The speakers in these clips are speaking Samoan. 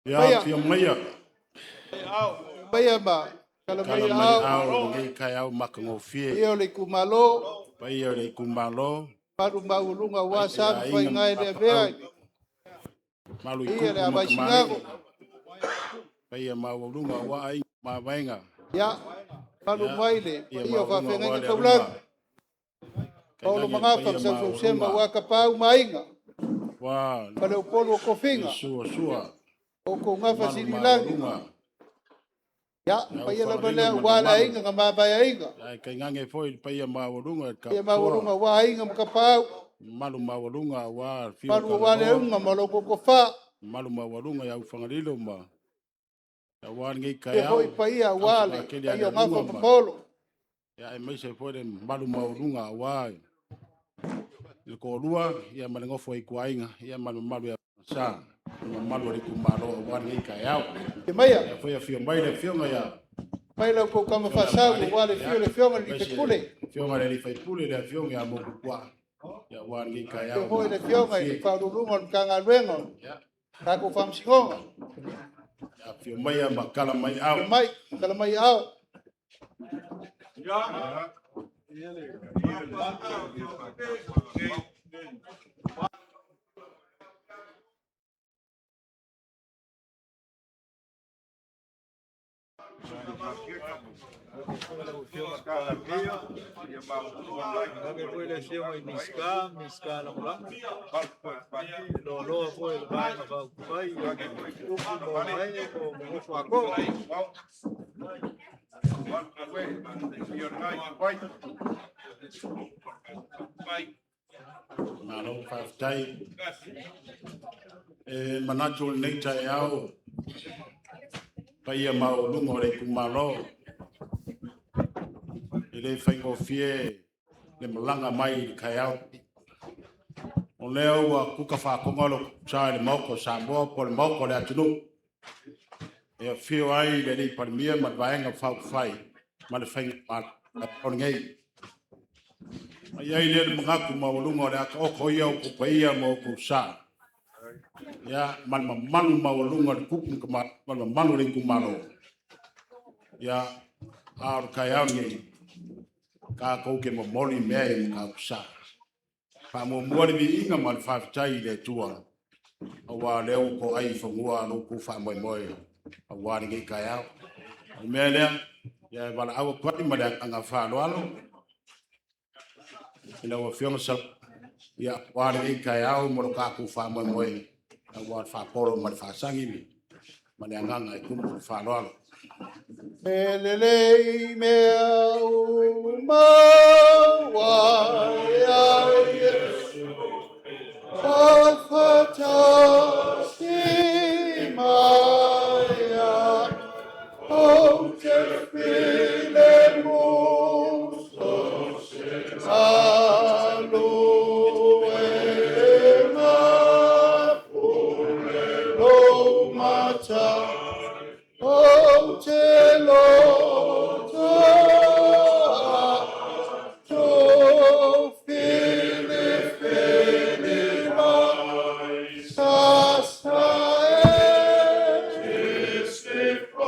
Ia Paia. afio maia Paia ma tala mai tala mai au, ao lenei taeao matagofie. Paia o le itumalo, Paia o le itumalo, malu maualuga aua sa ma aiga faiga ma e le avea tapaau, malu i i paia tupu le ma tamalii, Avaisinago, paia maualuga aua aiga ma mavaega. Ia, malu Ia, mai le paia paia o maualuga aua faafeagaiga le taulagi, aluga, paolo tainane le magafa ma paia sausausema maualuga aua Tapaau ma Aiga, aua Faleupolu o le Tofiga, suasua outou gafa mamalu sililagi. maualuga Ia, le paia lava aufagalilo lea ma le aua le mamalu, aiga na mavae aiga, ae tainane foi le paia maualuga i le paia maualuga Tapatua, aua aiga ma Tapaau, mamalu maualuga aua le afio o malu aua le Tagaloa, auga ma lo tofa, mamalu maualuga i aufagalilo ma aua lenei ia foi taeao, paia aua le tausaga tele a le paia o gafa aluga ma ma paolo. ia aemaise foi le mamalu maualuga aua le toalua ia ma le nofo a ituaiga ia ma le mamalu ia Sa, le mamalu o le itumalo aua lenei taeao. Ia maia, Ia foi afio mai le afioga ia mai lau tou tama Afioga faasau Papalii, aua le ia, afio o le afioga i le aemaise Faipule, le afioga i le sui usufono, le afioga ia Motuopuaa, ia aua lenei afio taeao foi le afioga i le matagofie. Faauluuluga o le Matagaluega o Ia, tatou Faamasinoga, afio maia ma tala mai au. afio mai, tala mai ao. Foi le afioga i Minisita, Minisita Lagolago, loaloa foi o le Vaega Faaupufai o Tupu ma Ee ma le nofo a toa. Malo faafetai. E manatu o lenei taeao, paia maualuga o le itumalo, e le faigofie le malaga mai i le taeao. O lea ua tuta faatoga lo sa i le Maota o Samoa po o le Maota o le atunuu, e afio ai le alii Palemia ma le Vaega Faaupufai ma le Faigamalo lenei. Ma i ai lea o le manatu maualuga o le a taoto ia outou paia ma outou sa, ia, ma le mamalu maualuga o le tupu ma le mamalu o le itumalo. Ia, a o le taeao lenei, tatou te momoli mea i Matautusa. Faamuamua le viiga ma le faafetai i le Atua, aua o lea ua toai i fanua lo outou faamoemoe aua lenei taeao. O le mea lea, ia e valaau atu ai ma le agaga faaaloalo i lau Afioga Sala, ia, aua lenei taeao ma lo tatou faamoemoe, aua le faapolo ma le faasagi ma le agaga e tumu le faaaloalo. E lelei mea uma ua ia Iesu, faatasi mai ou te filemu, alu e mapu lou mata, ou te loto atu filifili mai sasa e Sisifo.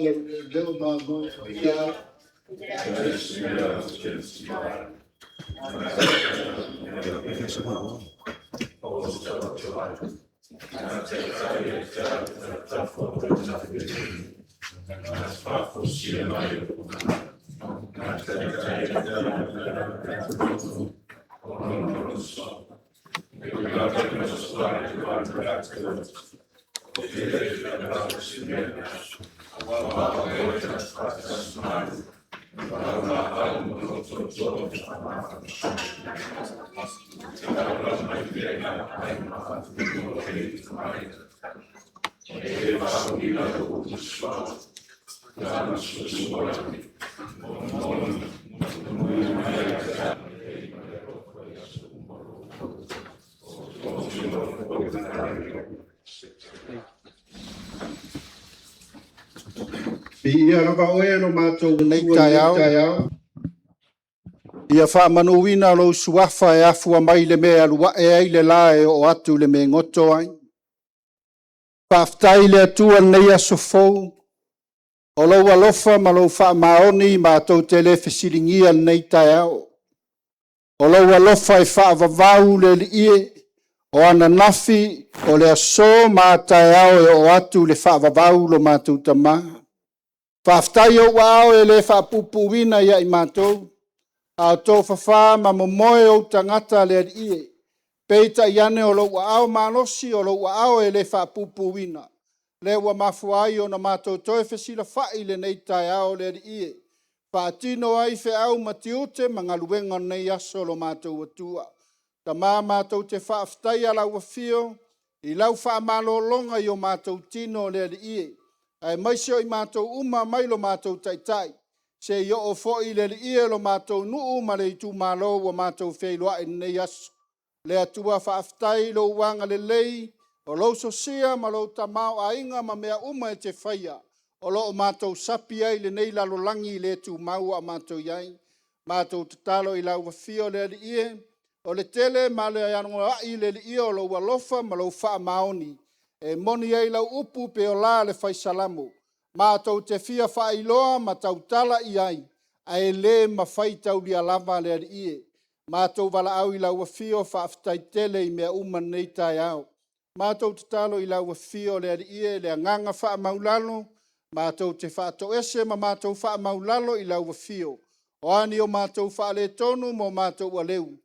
lau leo ma ia. Viia lava oe lo matou Lenei taeao. Ia faamanuina lou suafa e afua mai le mea e alu ae ai le la e oo atu i le mea e goto ai. Faafetai i le Atua i lenei aso fou, o lou alofa ma lou faamaoni matou te le fesiligia lenei taeao. O lou alofa e faavavau le Alii e, o ananafi, o le aso ma a taeao e oo atu i le faavavau lo matou Tama. Faafetai ou aao e le faapuupuuina ia i matou, a o tofafa ma momoe ou tagata le Alii e. Peitai ane o lou aao malosi, o lou aao e le faapuupuuina, lea ua mafua ai ona matou toe fesilafai lenei taeao le Alii e, faatino ai feau ma tiute ma galuega o lenei aso lo matou Atua. Tama matou te faafetaia lau afio i lau faamalologa i o matou tino le Alii e, aemaise o i matou uma mai lo matou Taitai, seia oo foi le Alii e lo matou nuu ma le itumalo ua matou feiloai i lenei aso. Le Atua faafetai i lou agalelei, o lou sosia ma lou tamaoaiga ma mea uma e te faia, o lo o matou sapi ai i lenei lalolagi le tumau a o matou i ai. Matou tatalo i lau afio le Alii e, o le tele ma le anoa'i le Alii o lou alofa ma lou faamaoni, e moni ai lau upu pe o la le fai Salamo, matou te fia faailoa ma tautala i ai, ae le mafai taulia lava le Alii e. Matou valaau i lau afio, faafetai tele i mea uma lenei taeao. Matou tatalo i lau afio le Alii e, le agaga faamaulalo, matou te faatoese ma matou faamaulalo i lau afio. O a ni o matou faaletonu ma o matou aleu,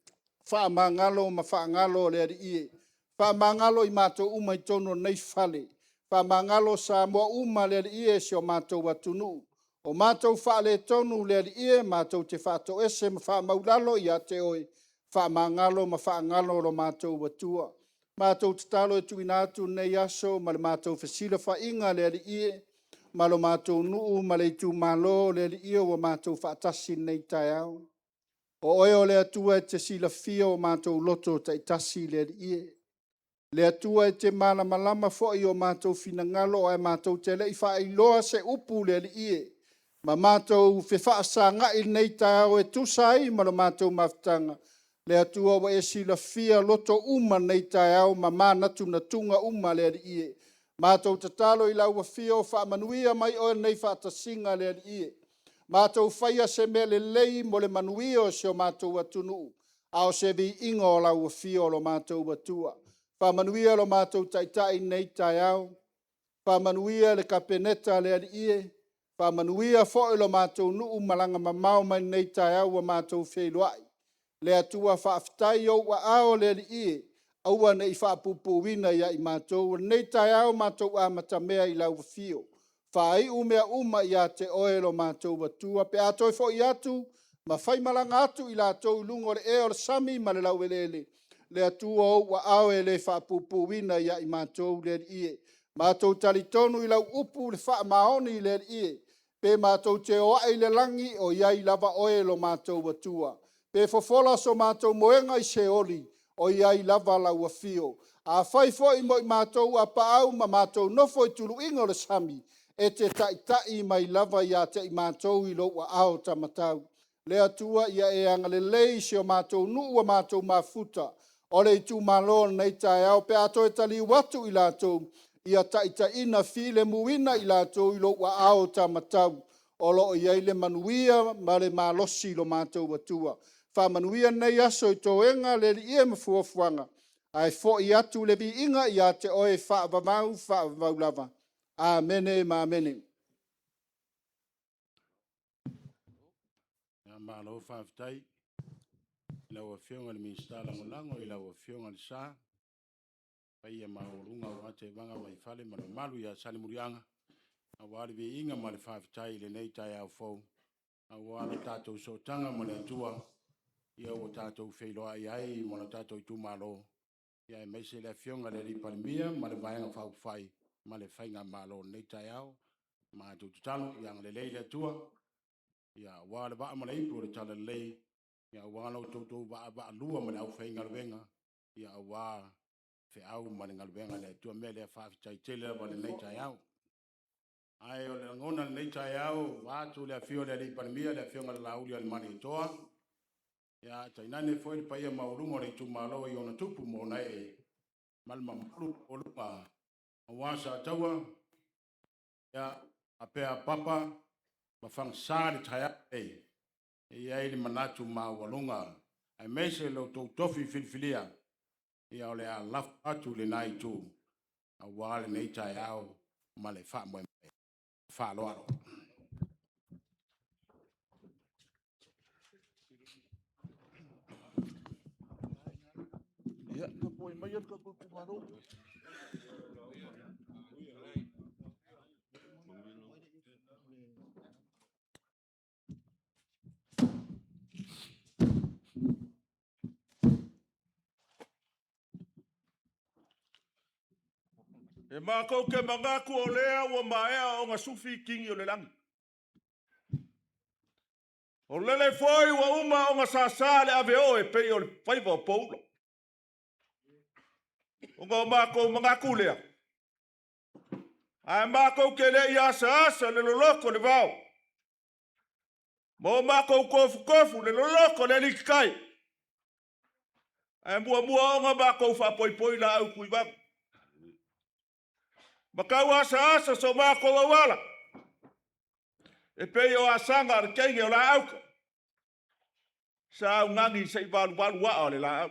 faamagalo ma faagalo le Alii e. Faamagalo i matou uma i totonu o lenei fale, faamagalo Samoa uma le Alii e, si o matou atunuu. O matou faaletonu le Alii e, matou te faatoese ma faamaulalo ia te oe, faamagalo ma faagalo lo matou Atua. Matou tatalo e tuuina atu lenei aso ma le matou fesilafaiga le Alii e, ma lo matou nuu ma le itumalo le Alii e, ua matou faatasi i lenei taeao. O oe o le Atua e te silafia o matou loto taitasi le Alii e. Le Atua e te malamalama foi i o matou finagalo ae matou te le i faailoa se upu le Alii e, ma matou fefaasaga'i i lenei taeao e tusa ai ma lo matou mafutaga. Le Atua ua e silafia loto uma lenei taeao ma manatunatuga uma le Alii e. Matou tatalo i lau afio, faamanuia mai oe i lenei faatasiga le Alii e. Matou faia se mea lelei mo le manuia o si o matou atunuu, a o se viiga o lau afio o lo matou Atua. Faamanuia lo matou Taitai i lenei taeao, faamanuia le Kapeneta le Alii e, faamanuia foi lo matou nuu malaga mamao mai lenei taeao ua matou feiloai. Le Atua faafetai i ou aao le Alii e, aua ne i faapuupuuina ia i matou. O lenei taeao matou amatamea i lau afio, faaiu mea uma ia te oe lo matou Atua, pe a toe foi atu ma faimalaga atu i latou i luga o le ea o le sami ma le laueleele, le Atua o ou aao e le faapuupuuina ia i matou le Alii e. Matou talitonu i lau upu le faamaoni le Alii e, pe matou te o ae i le lagi, o i ai lava oe lo matou Atua. Pe fofola so matou moega i Seoli, o i ai lava lau afio. Afai foi mo i matou apaau ma matou nofo i tuluiga o le sami, e te taitai mai lava ia te i matou i lou aao taumatau. Le Atua ia e agalelei i si o matou nuu ua matou mafuta, o le itumalo o lenei taeao, pe a toe taliu atu i latou, Ia taitaiina filemuina i latou i lou aao tamatau o lo o i ai le manuia ma le malosi i lo matou Atua. Faamanuia lenei aso i toega le Alii e ma fuafuaga, ae foi atu le viiga ia te oe faavavau, faavavau lava. Amene ma amene. Ia, malo faafetai i lau Afioga i le Minisita Lagolago i lau Afioga Lesa, paia maualuga aua Tevaga ma Vaifale ma le mamalu ia Salemuliaga, aua le viiga ma le faafetai i lenei taeao fou, aua le tatou sootaga ma le Atua, ia ua tatou feiloai ai ma le tatou itumalo, ia aemaise le Afioga i le Palemia ma le Vaega Faaupufai ma le Faigamalo i lenei taeao. Matou tatalo, ia agalelei le Atua, ia aua le vaa ma le ipu o le Talalelei, ia aua lo outou vaavaalua ma le aufaigaluega, ia aua feau ma le galuega a le Atua. O le mea lea, faafetai tele lava i lenei taeao. Ae o le lagona i lenei taeao, vaeatu le afio o le Palemia, le Afioga ia Laaulialemalietoa, ia tainane foi le paia maualuga o le itumalo i ona tupu ma ona ee, ma le mamalu maualuga aua Sataua, ia, faapea Papa ma Fagasa le taeao nei, e i ai le manatu maualuga, aemaise lo outou tofi filifilia, ia o le a lafo atu i lena Itu aua lenei taeao ma le faamoemoe faaaloalo. Ia, tapuai maia le tatou itumalo. E matou te manatu o lea ua maea ona sufi tini o le lagi. O lele foi ua uma ona sasa le aveo e pei o le faiva o poula. Ona o matou manatu lea, ae matou te le i asaasa le loloto o le vao, ma o matou tofutofu le loloto o le alititai, ae muamua ona matou faapoipoi laau tuivanu, ma tau asaasa so matou auala, e pei o asaga a le teine o Lāauta, sa augani se i valuvalu aa o le laau.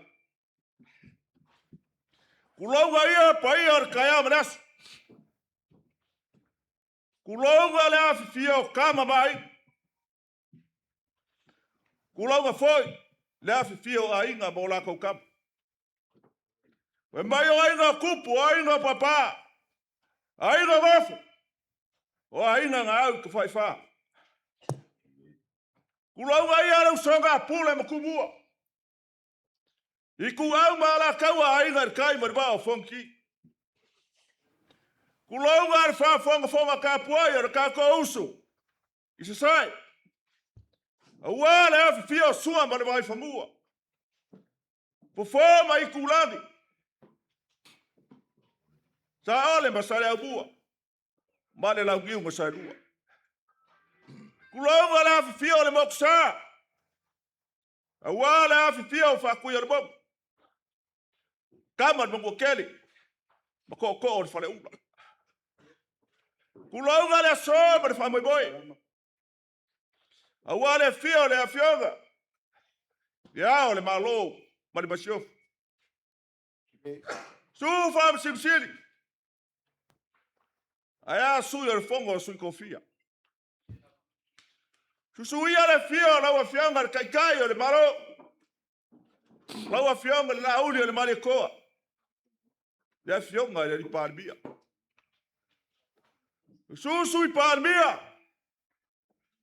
Tulouna ia paia o le taeao ma le aso, tulouna le afifio o Tama ma Aiga, tulouna foi le afifio o Aiga ma latou Tama. Fai mai o Aiga o Tupu, o Aiga o Papa, Aiga o Nofo, o Aiga na au i Tafaifa. Tulouna ia le usoga a Pule ma Tumua, Ituau ma Alataua, Aiga i le Tai ma le Vaa o Fonoti. Tulouna le faafogafoga tapuai a lo tatou uso i Sasae, aua le afifio o Sua ma le Vaifanua, Fofo ma Aitulagi, Saole ma Saleaaumua ma le Launiu na Saelua. Tulouna le afifio o le Motusa, aua le afifio o Faatuiolemotu, Tama a le Manuatele ma Tootoo o le Faleula. Tulouna le aso ma le faamoemoe, aua le afio o le Afioga i Le Ao o le Malo ma le Masiofo. Susu Faamasino Sili, ae a Sui o le Fono a Sui Tofia. Susu ia le afio o lau Afioga i le Taitai o le Malo, lau Afioga i le Laaulialemalietoa, le Afioga i le Palemia. Susu Sui Palemia,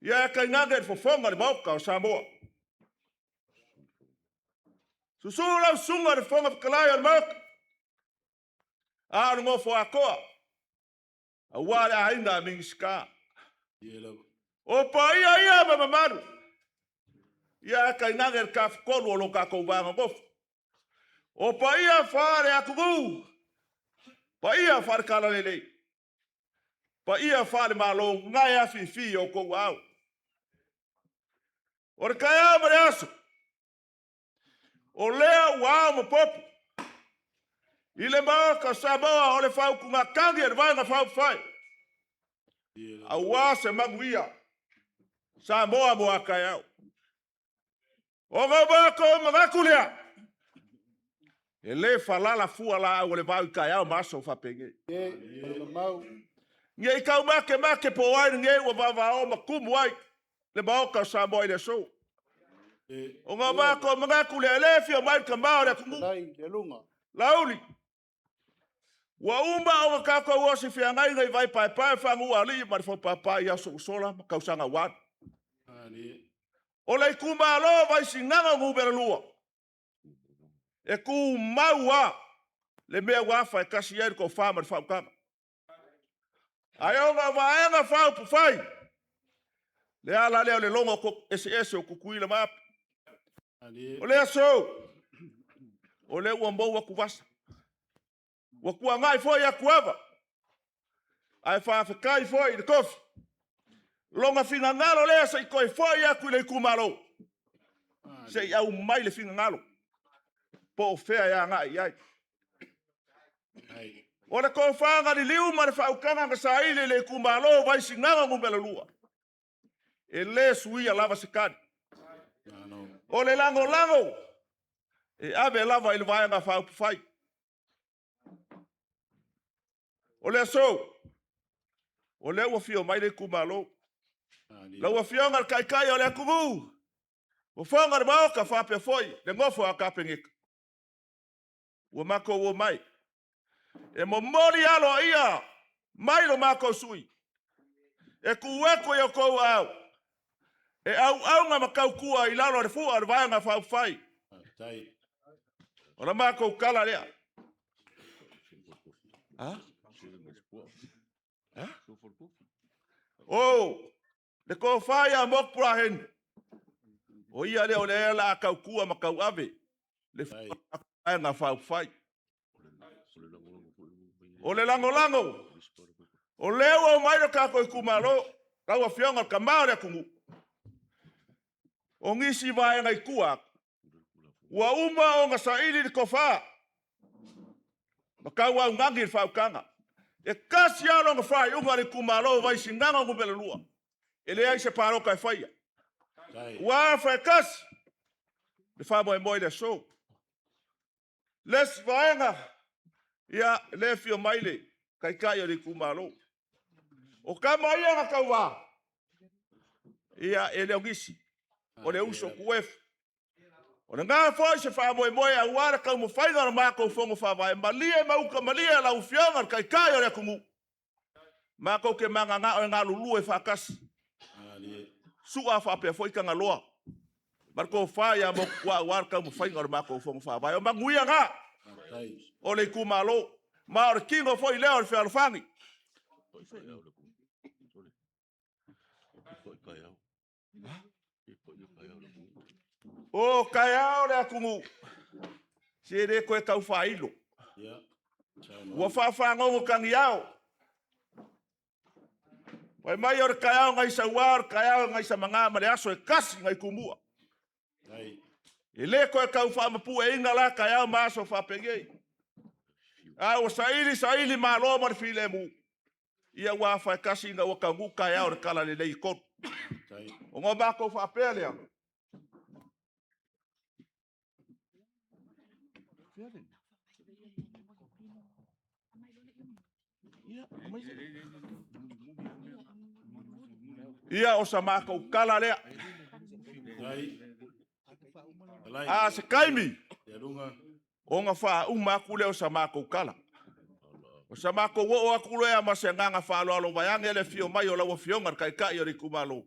ae tainane le fofoga o le Maota o Samoa. Susu lau Susuga i le Fofoga Fetalai o le Maota, a o le nofo Atoa, aua le aiga Minisita. O paia ia ma mamalu, ae tainane le Tafatolu o lo tatou va nonofo. O paia faale-atunuu, paia faale-Talalelei, paia faale-Malo, na e afiifi i outou aao. O le taeao ma le aso, o lea ua ao ma popo. I le Maota o Samoa o le faautugatagi a le Vaega Faaupufai aua se manuia Samoa mo a taeao. Ona o matou manatu lea, e le falala fua laau a le vao i taeao ma aso faapenei. Ne i tau matemate po o ai lenei ua vavao ma tumu ai le Maota o Samoa i le aso. Ona o matou manatu lea, e le afio mai le tama o le atunuu, Laauli, ua uma ona tatou osi feagaiga i Vaipaepae, Fanuualii ma le Faupapa i aso ua sola ma tausaga ua alu. O le itumalo o Vaisigano Nu.2, e tumau lava le mea ua afa e tasi i ai le tofa ma le faautaga. Ae ona o Vaega Faaupufai, le ala lea o le logo eseese o Tutuila ma Ape. O le aso, o lea ua mou atuvasa, ua tuanai foi atuava, ae faafetai foi i le tofi, lona finagalo lea se i toe foi atu i le itumalo, se i aumai le finagalo po o fea e agai i ai. O le tofa na liliu ma le faautaga na saili e le itumalo o Vaisigano Nu.2, e le suia lava se tali. O le lagolago, e ave lava i le Vaega Faaupufai. O le aso, o lea ua afio mai le itumalo, lau Afioga i le Taitai o le atunuu, fofoga o le Maota faapea foi le nofo a Kapeneta, ua matou omai e momoli aloaia mai lo matou sui usufono e tuu atu i outou aao e auauna ma tautua i lalo o le fua o le Vaega Faaupufai. O le matou tala lea. O le tofa ia Motu Polaheni, o ia lea o lea o le a tautua ma tauave le Vaega Faaupufai. O le lagolago, o lea ua omai lo tatou itumalo, lau Afioga i le Tama o le atunuu, o nisi vaega i tua atu, ua uma ona saili le tofa ma tauaugani le faautaga. E tasi lava lona faaiuga le itumalo o Vaisigano Nu.2, e leai se palota e faia. Ua afa e tasi le faamoemoe i le aso. O le isi vaega, ia, o lea e afio mai le Taitai o le itumalo. O tama ia na tauva, ia, e le o nisi, o le uso tuef. O lena foi se faamoemoe aua le taumafaiga o le matou Fono Faavae, malie ma uta malie lau Afioga i le Taitai o le atunuu, matou te mananao e galulue faatasi, Su'a faapea foi Tagaloa ma le tofa ia Motuopuaa aua le taumafaiga o le matou Fono Faavae. O manuia na o le itumalo, ma o le tino foi lea o le fealofani. O taeao le atunuu, se e le toe tau faailo, ua faafagogo tagiao. Fai mai o le taeao nai saua o le taeao nai samaga ma le aso e tasi nai Tumua. E le toe tau faamapueina la taeao ma aso faapenei. A ua saili saili malo ma le filemu, ia ua afa e tasi ina ua taunuu taeao o le talalelei e tolu. Ona matou faapea lea, Ia, o sa matou tala lea. A o se taimi ona faauma atu lea o sa matou tala. O sa matou oo atu lea ma se agaga faaaloalo vaeane le afio mai o lau Afioga i le Taitai o le itumalo,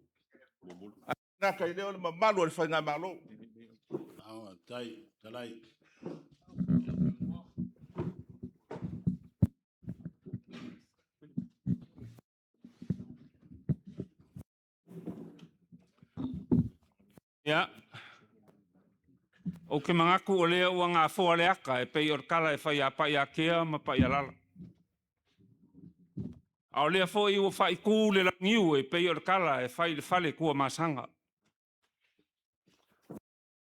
ae le gata i lea o le mamalu o le Faigamalo. Ia, ou te manatu o lea ua gafoa le ata e pei o le tala e fai ia Paiatea ma Paialala. A o lea foi ua faaitu le launiu e pei o le tala e fai i le fale Tuamasaga.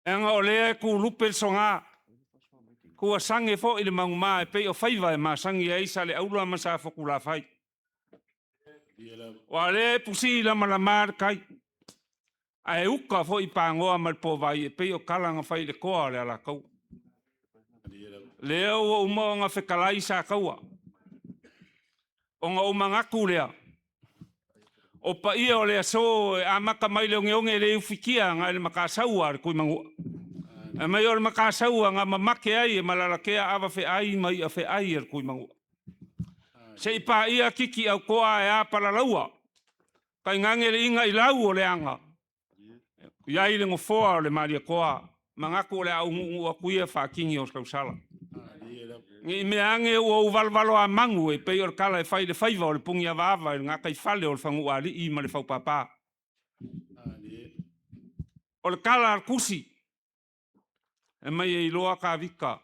Leaga o lea e kulupe le soga. Kuasage foʻi le magumā e pei o faiva e masagi ai Saleaula ma Safokulafai. Ua lea e pusī lamalama le tai, ae uka foʻi pagoa ma le povai e pei o tala na fai i le toa o le Alataua. Lea ua uma ona fetalai Sataua, ona ou manatu lea, o paia o le aso e amata mai le oneone e le ufitia agai le Matasaua a le Tuimanua. Fai mai o le Matasaua na mamate ai e malalatea ava feai ma i'a feai a le Tuimanua. Seia paia Titi Autoa ae a Palalaua, tainane le inailau o le aga, e i ai le nofoa o le Malietoa. E manatu o le a ou nuunuu atu ia faatini o se tausala. Ne i meaane ua ou valovaloamanu e pei o le tala e fai i le faiva o le puniavaava i le gataifale o le Fanuualii ma le Faupapa. O le tala a le Tusi, fai mai e iloa Tavita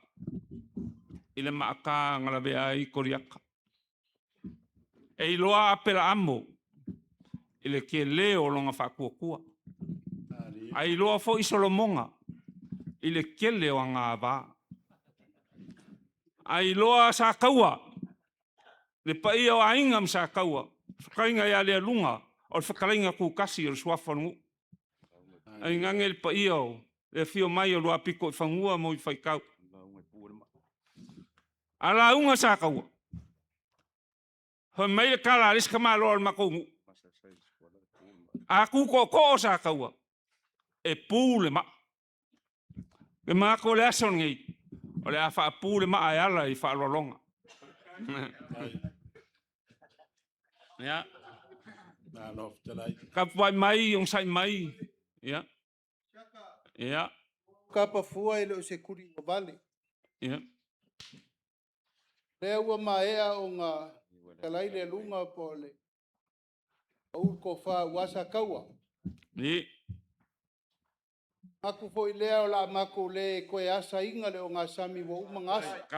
i le maata na lavea ai Koliata. E iloa Aperaamo i le tele o lona faatuatua. Ae iloa foi Solomona i le tele o ana ava. Ae iloa Sataua, le paia o Aiga ma Sataua, le fetalaiga ia Lealuga o le fetalaiga tutasi o le Suafa o le nuu, tainane le paia o le afio mai o Luapitoifanua ma Uifaitau. A lauga Sataua, fai mai le tala a le isi tamaloa o le matou nuu, a tu tootoo Sataua, e pu le maa. Ou te manatu o le aso lenei, o le a faapu le maa e ala i faaaloaloga. Ia, tapuai mai, onosai mai. Ia, ia. Kapa fua e le o se tuli ua vale. O lea ua maea ona fetalai Lealuga po o le pau le tofa aua Sataua. Ona manatu foi lea o le a matou le toe asaina le ogasami ua uma ona asa,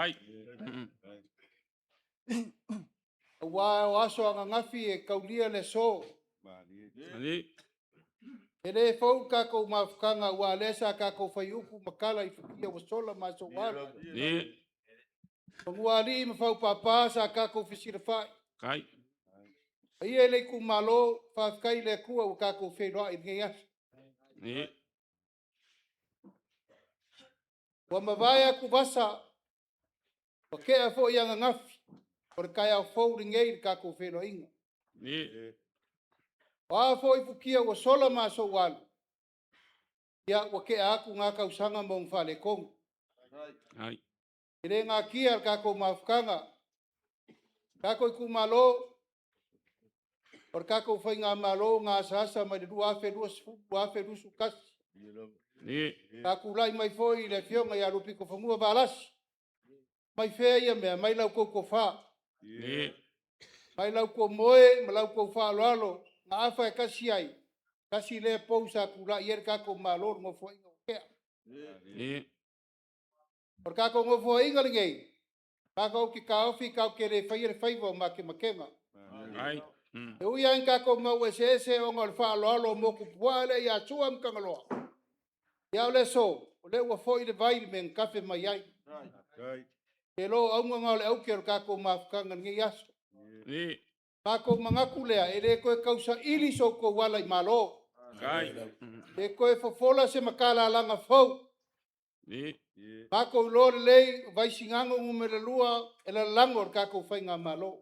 aua o aso ananafi e taulia le aso. E le fou le tatou mafutaga aua o lea sa tatou fai upu ma tala i futia ua sola ma aso ua alu. Manualii ma Faupapa sa tatou fesilafai. Le paia i le itumalo, faafetai i le Atua ua tatou feiloai i lenei aso. Ua mavae atuvasa, ua tea foi ananafi, o le taeao fou lenei i le tatou feiloaiga. O a foi futia ua sola ma aso ua alu, ia ua tea atu na tausaga ma ona faaletonu. E le natia i le tatou mafutaga. Le tatou itumalo, o le tatou faigamalo na asaasa mai le 2020-2021. Sa tulai mai foi le Afioga ia Luapitofanua Valasi. Mai fea ia mea? Mai la outou tofa, mai la outou moe ma la outou faaaloalo na afa tasi ai, tasi lea pou sa tulai ai le tatou Malo i le Nofoaiga ua tea. O le tatou Nofoaiga lenei, matou te taofi tatou te le faia le faiva o matematega. E ui lava ina tatou mau eseese ona o le faaaloalo o Motuopuaa lea ia Sua ma Tagaloa, a o le aso, o lea ua foi le vai i le mea na tafe mai ai. Ou te iloa o auga na o le aute o le tatou mafutaga i lenei aso. Matou manatu lea, e le toe tausaili so outou ala i malo, pe toe fofola se matalalaga fou. Matou iloa lelei o Vaisigano Nu.2 e lalago i le tatou faigamalo.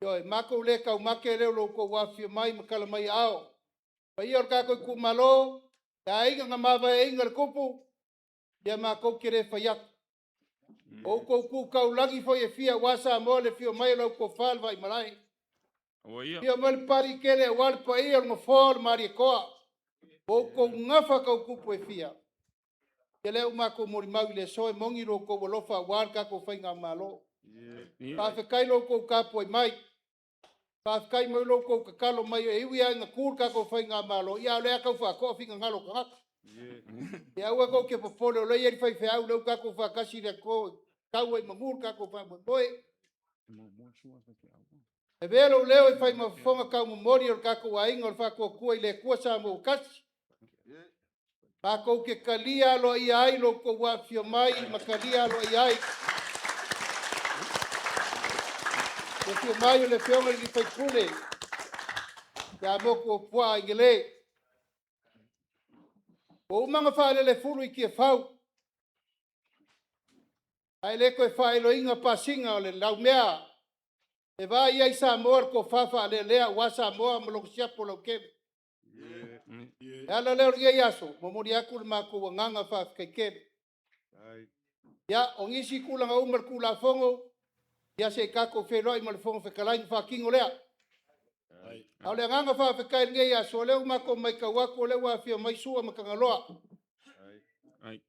Ioe, matou le taumate lea o lo outou afifio mai ma tala mai aao. Le paia o le tatou itumalo, le aiga na mavaeaina le Tupu, ia matou te le fai atu. O outou tu taulagi foi e fia aua Samoa i le afio mai o lau Tofa i le Vaimalae, afio mai le Papaliitele aua le paia o le Nofoa o le Malietoa, ua outou nafa tau tupu e fia. Ia lea ua matou molimau i le aso, e moni lo outou alofa aua le tatou faigamalo. Faafetai lo outou tapuai mai, faafetai mo lo outou tatalo mai e ui lava ina tu le tatou faigamalo, a o lea lava e tau faatoa finagalo o tagata. Ia aua tou te popole o lea e i ai le faifeau o lea ua tatou faatasi i le aso e tau ai i manu le tatou faamoemoe. E avea lou leo e fai ma fofoga taumomoli o le tatou aiga o le Faatuatua i le Atua Samoa ua tasi. Makou te talia aloaia ai lo outou afifio mai ma talia aloaia ai le afio mai o le Afioga i le sui usufono ia Motuopuaa Igelei. Ua uma ona faalelefulu i Tiafau, ae le toe faailoaina pasina o le laumea e vaai ai Samoa i le tofa faalealea aua Samoa ma lona siapo lautele. O le ala lea o lenei aso, e momoli atu le matou agaga faafetai tele. Ia, o nisi tulaga uma i le Tulafono, ia se i tatou feiloai ma le Fofoga Fetalai ona faatino lea. A o le agaga faafetai i lenei aso, o lea ua matou matau atu o lea ua afifio mai Sua ma Tagaloa, o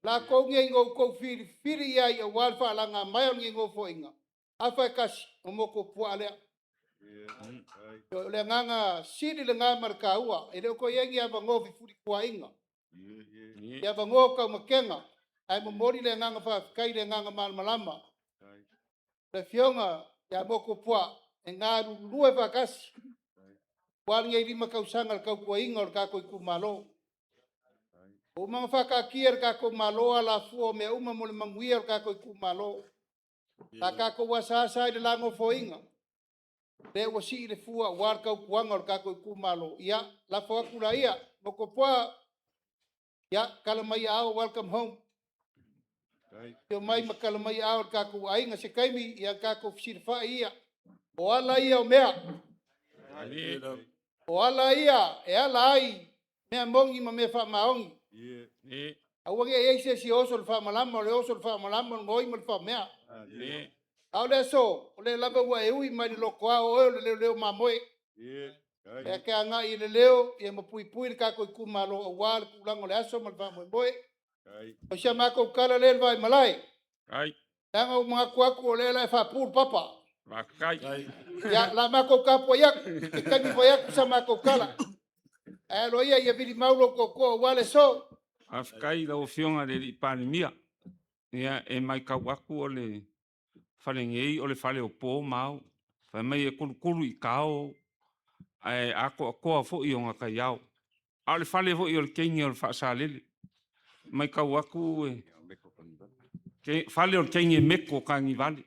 latou nei na outou filifili i ai aua le faalagamaea mai o lenei Nofoaiga, afa e tasi, o Motuopuaa lea. O le agaga sili lena ma le taua, e le o toe i ai ni avanoa fefulituaaiga, ni avanoa taumatega, ae momoli le agaga faafetai i le agaga malamalama. Le Afioga ia Motuopuaa, e galulue faatasi aua lenei 5 tausaga i le tautuaina o le tatou itumalo. Ua uma ona faataatia e le tatou Malo alafua o mea uma mo le manuia o le tatou itumalo. Sa tatou asaasa ai i le la Nofoaiga, lea ua sii le fua aua le tautuaina o le tatou itumalo. Ia lafo atu laia, Motuopuaa, ia tala mai aao, welcome home. Afio mai ma tala mai aao i le tatou aiga se taimi ona tatou fesilafai lea. O ala ia o mea, o ala ia e ala ai mea moni ma mea faamaoni. Aua ne i i ai se isi e oso i le faamalama, o le oso i le faamalama o le gaoi ma le faamea. A o le aso, o lea lava ua e ui mai le lotoa o oe o le leoleo mamoe. E te agai i le leo ma puipui le tatou itumalo aua le tulaga o le aso ma le faamoemoe. O si a matou tala lea le vaimalae, leaga ua manatu atu o lea o le a e faapu le papa. Ia, o le a matou tapuai atu, se taimi fai atu sa matou tala. Ae alo ia ia vilimau lou tootoo aua le aso. Faafetai i lau Afioga i le Palemia. Ia, e matau atu o le fale nei o le fale o po ma ao. Fai mai e tulutulu i tao ae atoatoa foi ona taiao. A o le fale foi o le teine o le Faasalele. E matau atu e fale o le teine meko kanivale.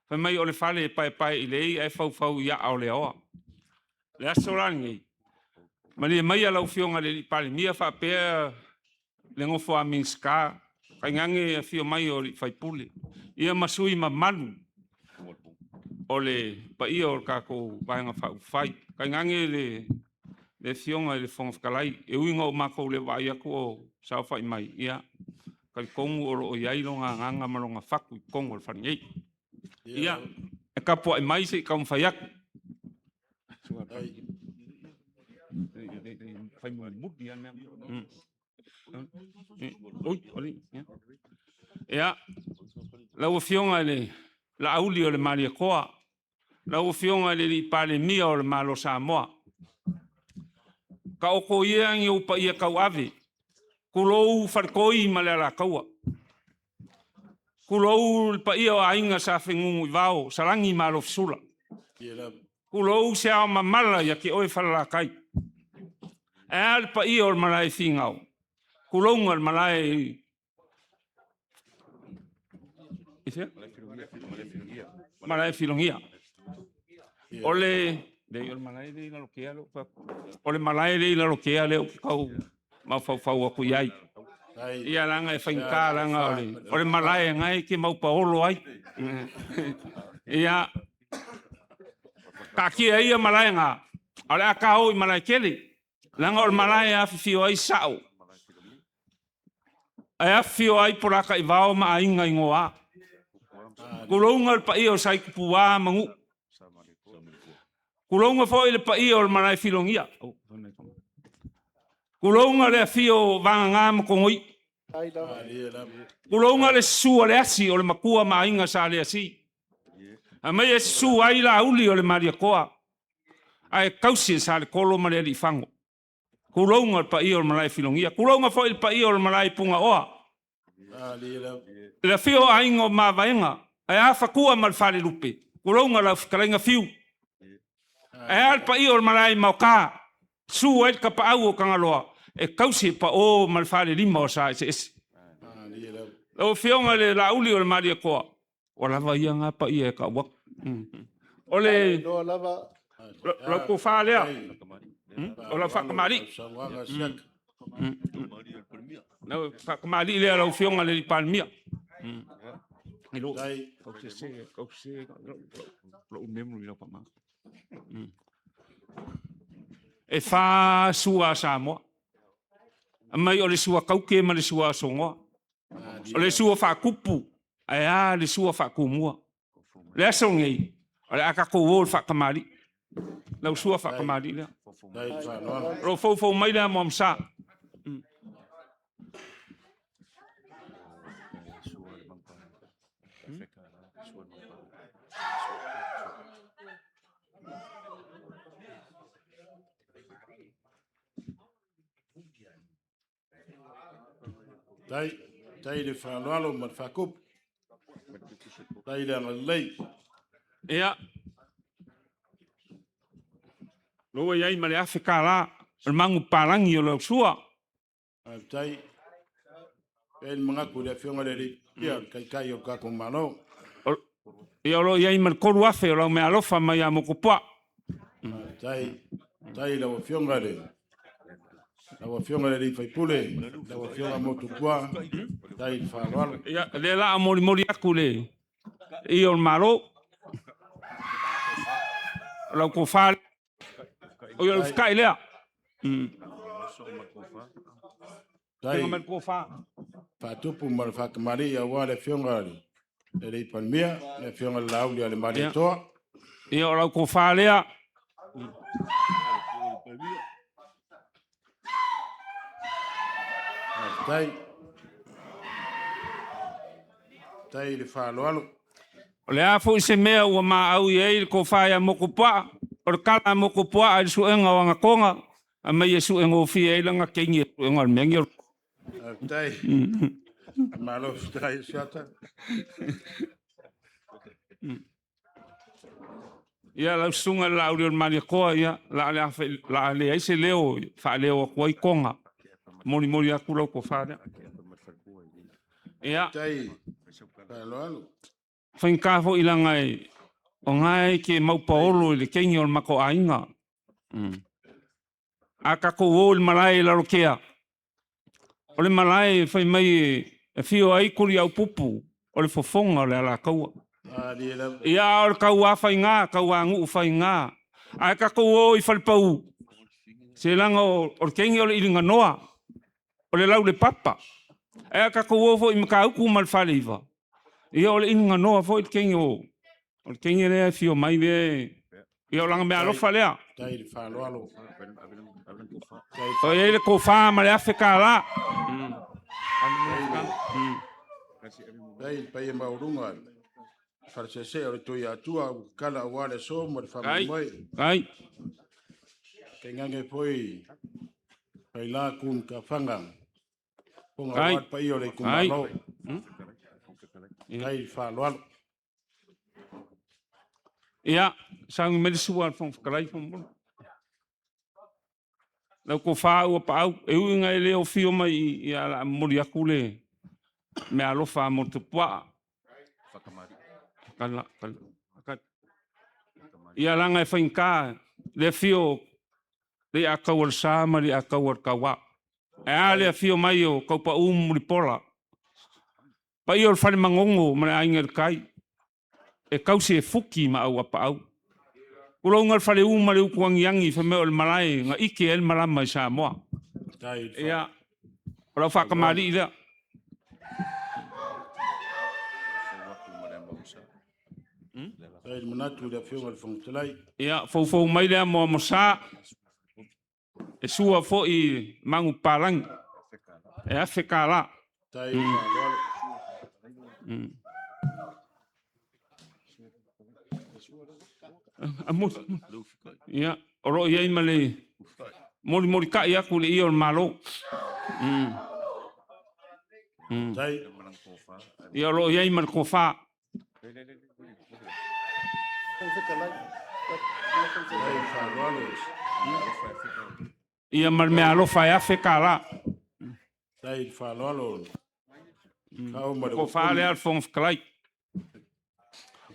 Fai mai o le fale e paepaeilei ae faufau i aa o le aoa. O le aso la lenei, malie maia lau Afioga i le Palemia faapea le nofo a Minisita, tainane le afio mai o sui usufono, ia ma sui usufono mamalu o le paia o le tatou Vaega Faaupufai. Tainane le Afioga i le Fofoga Fetalai, e ui ina matou le vaai atu o saofai mai, ia talitonu o lo o i ai lona agaga ma lona fatu i totonu o le fale nei. Ia, e tapuai mai se i taumafai atu. Ia, lau Afioga i le Laauli o le Malietoa, lau Afioga i le Palemia o le Malo o Samoa, taoto ia ni ou paia tauave, tulou Faletoi ma le Alataua, tulou le paia o Aiga Sa Fenunuivao, Salani ma Alofisula, tulou se ao mamala ia te oe Falelatai. Ae a le paia o le malae i Finao? Tulouna le malae i fea? Malae i Filogia. O le malae lea i Lalotea lea ou te tau mafaufau atu i ai. Ia leaga e faigata leaga o le malae o lena e te maupaolo ai. Ia, taatia ia malae na, ae o le a ta o i malaetele, leaga o le malae e afifio ai sao, ae afifio ai Polataivao ma Aiga Igoa. Tulouna le paia o Saitupua ma Nuu, tulouna foi le paia o le malae Filogia, tulouna le afio o Vagana ma Togoiu, tulouna le susu o Leasi o le Matua ma Aiga Sa Leasi, aemaise susu ai Lauli o le Malietoa ae tausi e Saletolo ma le Aliifago. Tulouna le paia o le malae Filogia, tulouna foi le paia o le malae i Punaoa, le afio o Aiga o Mavaega, ae a Fatua ma le Falelupe, tulouna lau fetalaiga Fiu. Ae a le paia o le malae i Maoka, susu ai le tapaau o Tagaloa E kausi e paʻō ma le falelima o sa eseese. Lau Afioga i le Laauli o le Malietoa, ua lava ia na paia e taʻu atu. O le lau tofa lea, o lau faatamalii. Lau faatamalii lea lau Afioga i le Palemia. E fa sua a Samoa, aumai o le sua taute ma le sua asogoa, o le sua faatupu, ae a le sua faatumua. O le aso lenei, o le a tatou o i le faatamalii, lau sua faatamalii lea. O lou foufou mai lea amoamosa. Tai, tai le faaaloalo ma le faakupu. Tai le agalelei. Ia, ua i ai ma le $1,000 o le manupapalagi o lau sua. Faafetai. E i ai le manatu i le Afioga i le Palemia, o le Taitai o le tatou Malo. Ia, o lo o i ai ma le $3,000 o lau meaalofa mai ia Motuopuaa. Faafetai. Faafetai i lau Afioga i le sui usufono, lau Afioga Motuopuaa, faafetai le faaaloalo. Ia, o lea o le a molimoli atu le paia o le Malo, o lau tofa, o le usitai lea. Faafetai Faiga mai le tofa. Faatupu ma le faatamalii aua le Afioga i le Palemia, le Afioga i le Laaulialemalietoa. Ia, o lau tofa lea. Faafetai. Faafetai i le faaaloalo. O le a foi se mea ua maau i ai le tofa ia Motuopuaa, o le tala a Motuopuaa i le suega o ana toga, aumai e suegofie ai lana teine i le suega o le mea lenei o le... Faafetai. Malo faafetai Asiata. Ia, lau Susuga i le Laaulialemalietoa, ia, o le a leai se leo e faaleo atu ai toga, e molimoli atu lau tofa lea. Ia, Faafetai faaaloalo. e faigata foi leaga o lena e te maupaolo i le teine o le matou aiga. A tatou o i le malae i Lalotea, o le malae fai mai e afio ai Tuliaupupu o le fofoga o le Alataua. Malie lava. Ia, a o le taua faiga, tauanuu faiga. Ae tatou o i Falepau, se leaga o le teine o le iliganoa, o le laulepapa. Ae a tatou o foi i Matautu ma le Faleiva, ia o le iliganoa foi le teine o le teine lea e afio mai lea e... Ia o lana meaalofa lea. Faafetai le faaaloalo. O i ai le tofa ma le $1,000. Faafetai i le paia maualuga i le Fale Seesee o le Tuiatua ua tatala aua le aso ma le faamoemoe. Ai. Tainane foi Faila tu ma Tafaga, Fofoga Ai. aua le paia o le itumalo. Faafetai le faaaloalo. Ia, sauni mai le sua a le Fofoga Fetalai faamolemole. Lau tofa Auapaau, e ui ina e le o afio mai i i, ae o le a momoli atu le meaalofa a Motuopuaa. Ia leaga e faigata le afio o Leiataualesa ma Leiataualekaua. Ae a le afio mai o Taupau ma Mulipola, paia o le Fale Manono ma le Aiga i le Tai, e tausi e Fuki ma Auapaau. Tulouna le Faleu ma le Utuagiagi fai mai o le malae na ike ai le malama i Samoa. Faafetai le Ia, o lau faatamalii lea. Faafetai le manatu i le Afioga i le Fofoga Fetalai. Ia, foufou mai le amo a Mosa, e sua foi manupapalagi, e $1,000. Faafetai le faaaloalo. Ia, o lo o i ai ma le molimolitai atu i le ia o le Malo. Faafetai. Ia, o lo o i ai ma le tofa. Faafetai le faaaloalo. Ia ma le meaalofa e $1,000. Tai i le faaaloalo kau ma le Tofa lea le Fofoga Fetalai.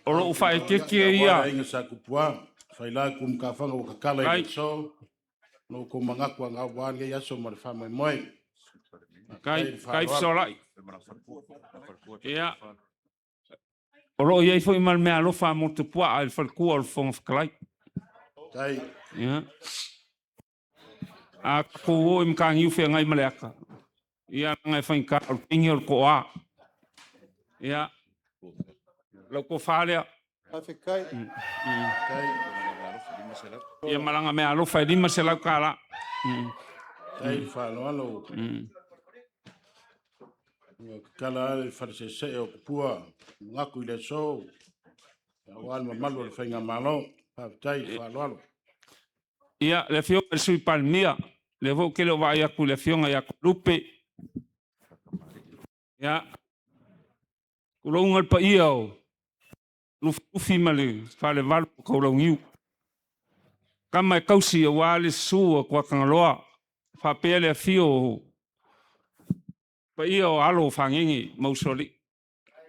O lou faaeteete ia. Aiga sa Tupua, faila kumakafaga ua tatala i Ai. le aso. No kou manatu agavaa lenei aso ma le faamoemoe. Kai, kai fesolai. Ia. O loo i ai foi ma le meaalofa a Motupuaa i le faletua o le Fofoga Fetalai. Tai. Ia. A tatou o i Mataniu Feagai ma le Ata, ia leaga e faigata o le teine o le toa. Ia. Lau tofa lea. Faafetai. Tai. Ia ma lana meaalofa e $500. Tai i le faaaloalo. Ua tatala lava le faleseesee o Tupua manatu i le aso aua le mamalu o le faigamalo. Faafetai i le faaaloalo. Ia, le Afioga i le Sui Palemia, lea foi ou te le o vaai atu i le Afioga ia Toelupe. Ia, tulouna le paia o Lufilufi ma le Falevalu o Taulauniu. Tama e tausi aua le susu a Tuatagaloa, faapea le afio o paia o alo o Fagege ma Usoalii.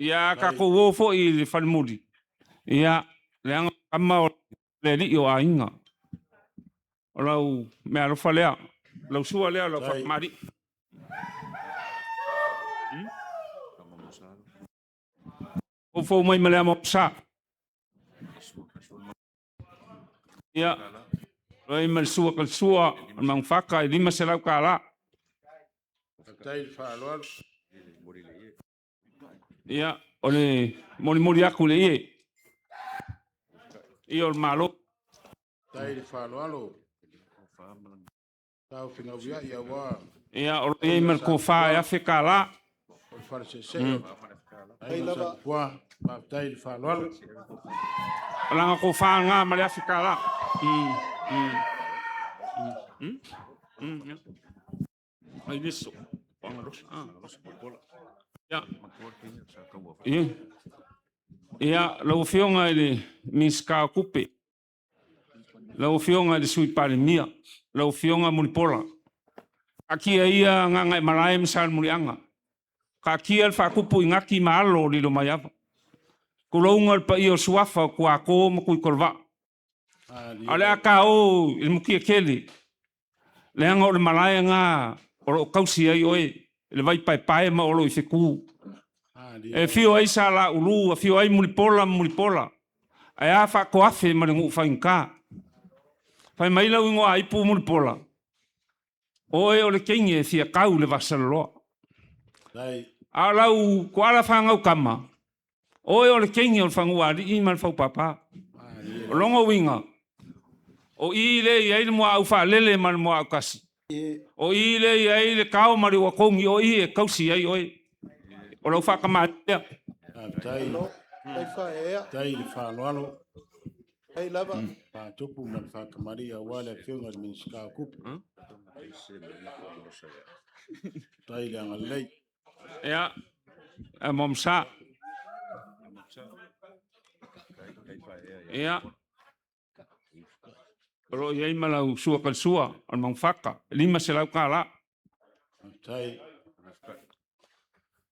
Ia, a tatou o foi i le falemuli, ia, leaga o tama o le alii o aiga. O lau meaalofa lea, lau sua lea, lau faamalii. Foufou mai ma le amo sa. Ia, ai ma le sua kalesua, o le manufaka e $500. Faafetai i le faaaloalo. Ia, o le molimoli atu i le ie. Ia o le Malo. Tai i le faaaloalo. Taofinauiai aua Ia, o lo o i ai ma le tofa e $1,000. o le faleseesee o Aiga sa Tupua. Faafetai i le faaaloalo. O lana tofa lena ma le $1,000. Ia. Ai leso. Ah. Ia. Ia. Ia, lau Afioga i le Minisita o Tupe, lau Afioga i le Sui Palemia, lau Afioga Mulipola, taatia ia Gagaemalae ma Salemuliaga, taatia le faatupu i nati ma alo o Lilomaiava. Tulouna le paia o Suafa o Tuato ma Tuitolovaa. A o le a ta o i le Mutiatele, leaga o le malae lena o lo o tausi ai oe, le Vaipaepae ma Oloifetu. E afio ai Salaulu, afio ai Mulipola ma Mulipola, ae a Faatoafe ma le nuu faigata. Fai mai lau igoa aipu Mulipola, oe o le teine e fia tau le vasaloloa. A o lau tuala fanau kama, oe o le teine o le fagualii ma le faupapa. O lona uiga, o i lea e i ai le muaau faalele ma le muaau kasi. O i lea e i ai le kao ma le uakogi, o i e tausi ai oe. O lau faatamalii lea. Faafetai. Ai faaea. Tai i le faaaloalo. Ai lava. Faatupu ma le faatamalii aua le Afioga i le Minisita o Tupe. Tai i le agalelei. Ia, Momsa. Ia, o lo o i ai ma lau sua kalesua o le Maungafaka, e $500. Faafetai.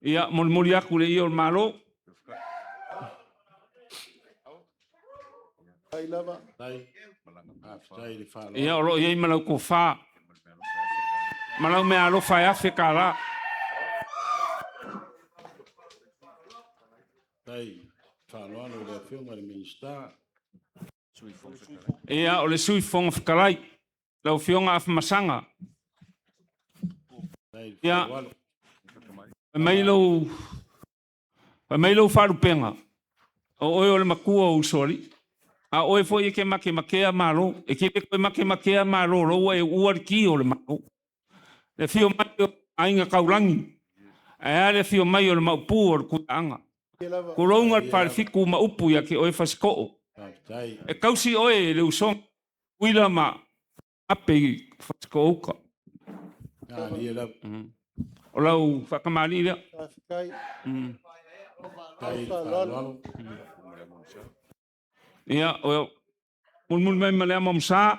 Ia, molimoli atu le ia o le Malo. Ai lava. Tai. Faafetai i le faaaloalo. Ia, o lo o i ai ma lau tofa ma lau meaalofa e $1,000. Tai faaaloalo i le Afioga i le Minisita. Ia, o le Sui Fofoga Fetalai, lau Afioga Afamasaga. Tai i le Ia. faaaloalo. Fai mai lou faalupega, o oe o le matua o Usoalii. A o oe foi e ke makemakea malo, e ke le koe makemakea malo, lo ua e uua le ki o le malo. Le afio mai o Aiga Taulagi, ae a le afio mai o le Maopu o le Tuiaana. Ia lava. Tulouna le Falefitu ma upu ia te oe Fasitoo. Faafetai. E tausi oe e le usoga, Uila ma Ape i Fasitoouta. Alia lava. O lau faatamalii lea. Faafetai. Tai i le faaaloalo. Ia, o mulimuli mai ma le amo msa.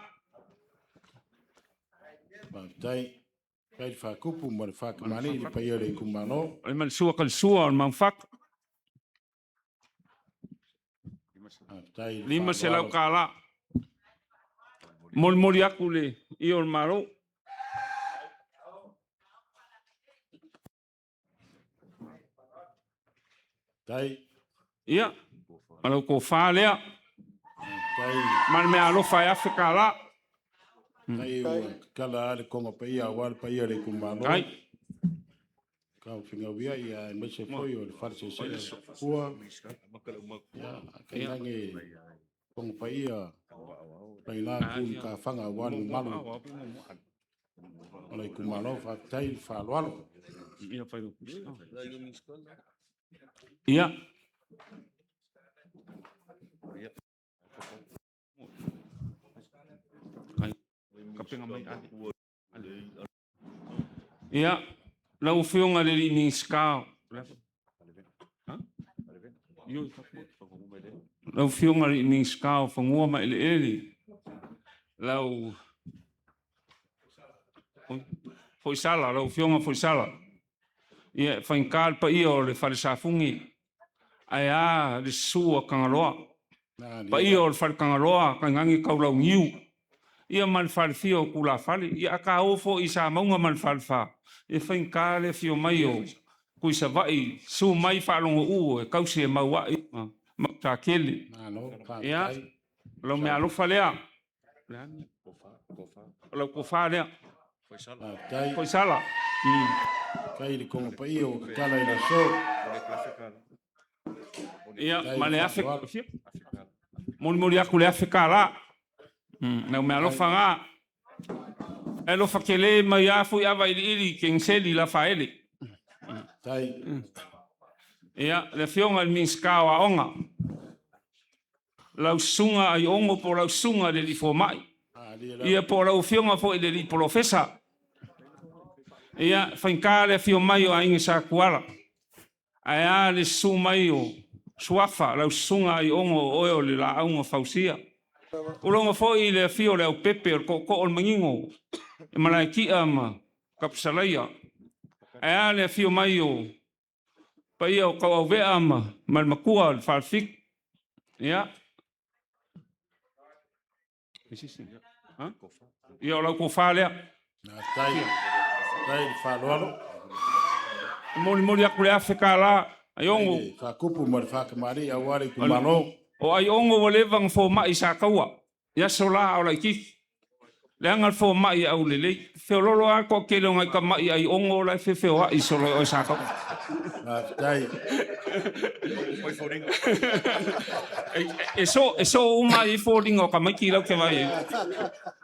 Faafetai. Faafetai le Faakupu ma le Faakamani i le paia o le itumalo. O le malesua kalesua o le Maufaka. Faafetai le 500 faaaloalo. tala. Molimoli atu le ia o le Malo. Faafetai. Ia, ma lau tofa lea. Faafetai. Ma le mea alofa e $1,000. Faafetai ua tatala lava le toga paia aua le paia o le itumalo. Ai. Taofinauia ia aemaise foi o le fale seesee ua ia tainane toga paia mai la itu i matafaga aua le mamalu o le itumalo. Faafetai le faaaloalo. Ia. Ia, lau Afioga i le Minisita, lau Afioga i le Minisita o Fanua ma Eleele, lau Foisala, lau Afioga Foisala, ia e faigata le paia o le Fale Safune, ae a le susu a Tagaloa, paia o le Fale Tagaloa tainane Taulauniu, ia ma le falefia o tulafale. Ia a ta o foi i Samauga ma le Falefa, e faigata le afio mai o Tuisavaii, susu mai Faalogouu e tausi e Mauai ma Mausatele. Malo, Ia, faafetai. o lau meaalofa lea, o lau tofa lea. Faafetai. Foisala. Faafetai i le toga paia ua tatala i le aso. Ia, Faafetai ma le le afe, faaaloalo. molimoli atu le $1,000. Lau meaalofa na. E alofa tele mai a foi ava iliili Keniseli Lafaele. Faafetai. Ia, le Afioga i le Minisita o Aoga, lau Susuga Aiono po o lau Susuga i le Alii Fomai, Alia lava. ia po o lau Afioga foi i le Alii Polofesa. Ia, faigata le afio mai o Aiga Sa Tuala, ae a le susu mai o Suafa, lau Susuga Aiono o oe o le Laau na Fausia. Uloga foi i le afio o le Aupepe o le Tootoo o le Manino, e Malaetia ma Tapusalaia. Ae a le afio mai o paia o Tauauvea ma le Matua o le Falefitu. Ia, ia o lau tofa lea. Faafetai. Faafetai le faaaloalo. E molimoli atu le $1,000, Aiono. Le Faakupu ma le Faakamani aua le itumalo. O Aiono ua leva ona fomai sa taua, i aso la a o laitiiti. Leaga le fomai e aulelei. Feololo lava le toatele o nai tamai Aiono la e feofeoai solo e oe sa taua. Faafetai. E so uma ai foliga o tamaiti lau te vaai ai.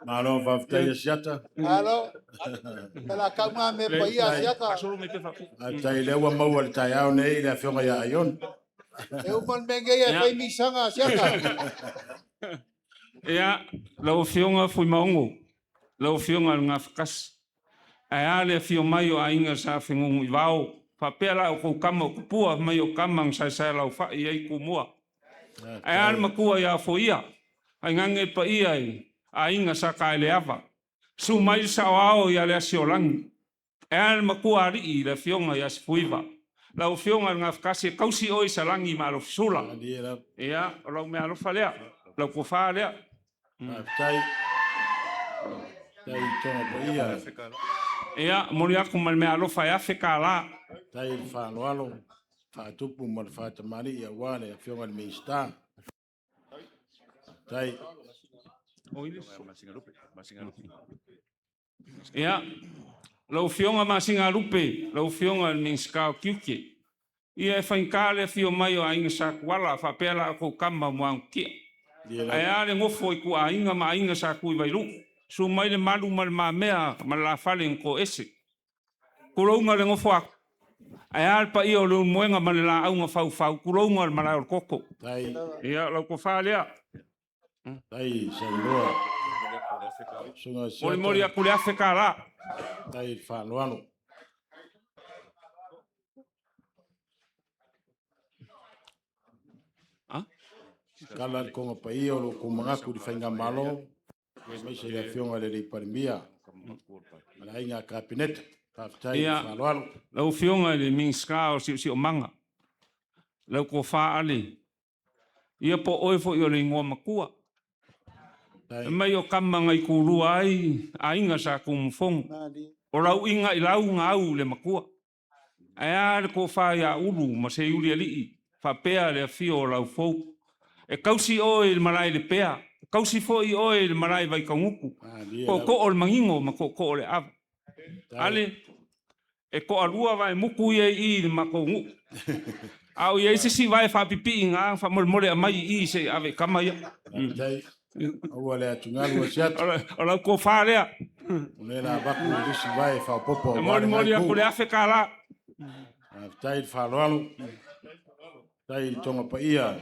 Malo faafetai Asiata. Alo, la kaunga me paia siaka. Faafetai lea ua maua i le taeao nei le afioga ia Aion. E uma le mea e fai misaga siaka. Ia, lau Afioga Fuimaono, lau Afioga i le Gafatasi, ae a le afio mai o aiga sa Fenunuivao, faapea la outou tama o tupua mai o tama na saesae laufai ai Tumua. Ae a le matua ia Foia, tainane le paia i aiga sa Taeleava, susu mai le saoao ia Leasiolagi, ae a le matua alii le Afioga ia Sefuiva. Lau Afioga i le Gafatasi, e tausi oe i Salagi ma Alofisula. Malie lava. Ia, o lau meaalofa lea, lau tofa lea. Faafetai. Faafetai i toga paia. Ia, momoli atu ma le meaalofa e $1,000. Faafetai le faaaloalo Faatupu ma le Faatamani aua le afioga i le Minisita. Faafetai. Ia, lau Afioga Masinalupe, lau Afioga i le Minisita o Tiute, ia e faigata le afio mai o Aiga sa Tuala faapea la outou tama o Muagututia. Malie lava. Ae a le nofo i tuaaiga ma aiga sa Tuivailuu, susu mai le Malu ma le Mamea ma le Lafale na toese. Tulouna le nofo a ae a le paia o Leulumoega ma le laau na faufau, tulouna le malae o le toto. Faafetai. Ia, lau tofa lea. Faafetai saunoa. Susuga Asiata. Molimoli atu le $1,000. Faafetai le faaaloalo. Ah? Kala le toga paia o lo outou manatu i le faigamalo, aemaise le afioga i le Palemia. Ma le Aiga Kapeneta. Faafetai i le Ia. faaaloalo. Lau Afioga i le Minisita o Siosiomaga, lau Tofa Ale, ia po o oe foi o le igoa matua. Faafetai. E mai o tama na itulua ai aiga sa Tunumafono. O lau iga i lau na au i le matua. Ae a le tofa ia Ulu ma Seiulialii faapea le afio o Laufou. E tausi oe i le malae i Lepea, e tausi foi oe i le malae i Vaitagutu. Malie lava. Tootoo o le manino ma tootoo o le ava. Ale, e toalua vaemutu ia i i i le matou nuu. A o i ai se isi vae faapipii na faamolemole aumai i i se i ave i tama ia. Faafetai. Aua le atugalu o se atu. O lau tofa lea. O lea la avatu i lisi vae faaopoopo E aua le molimoli atu nai le $1,000. Faafetai le faaaloalo. Faafetai i le toga paia.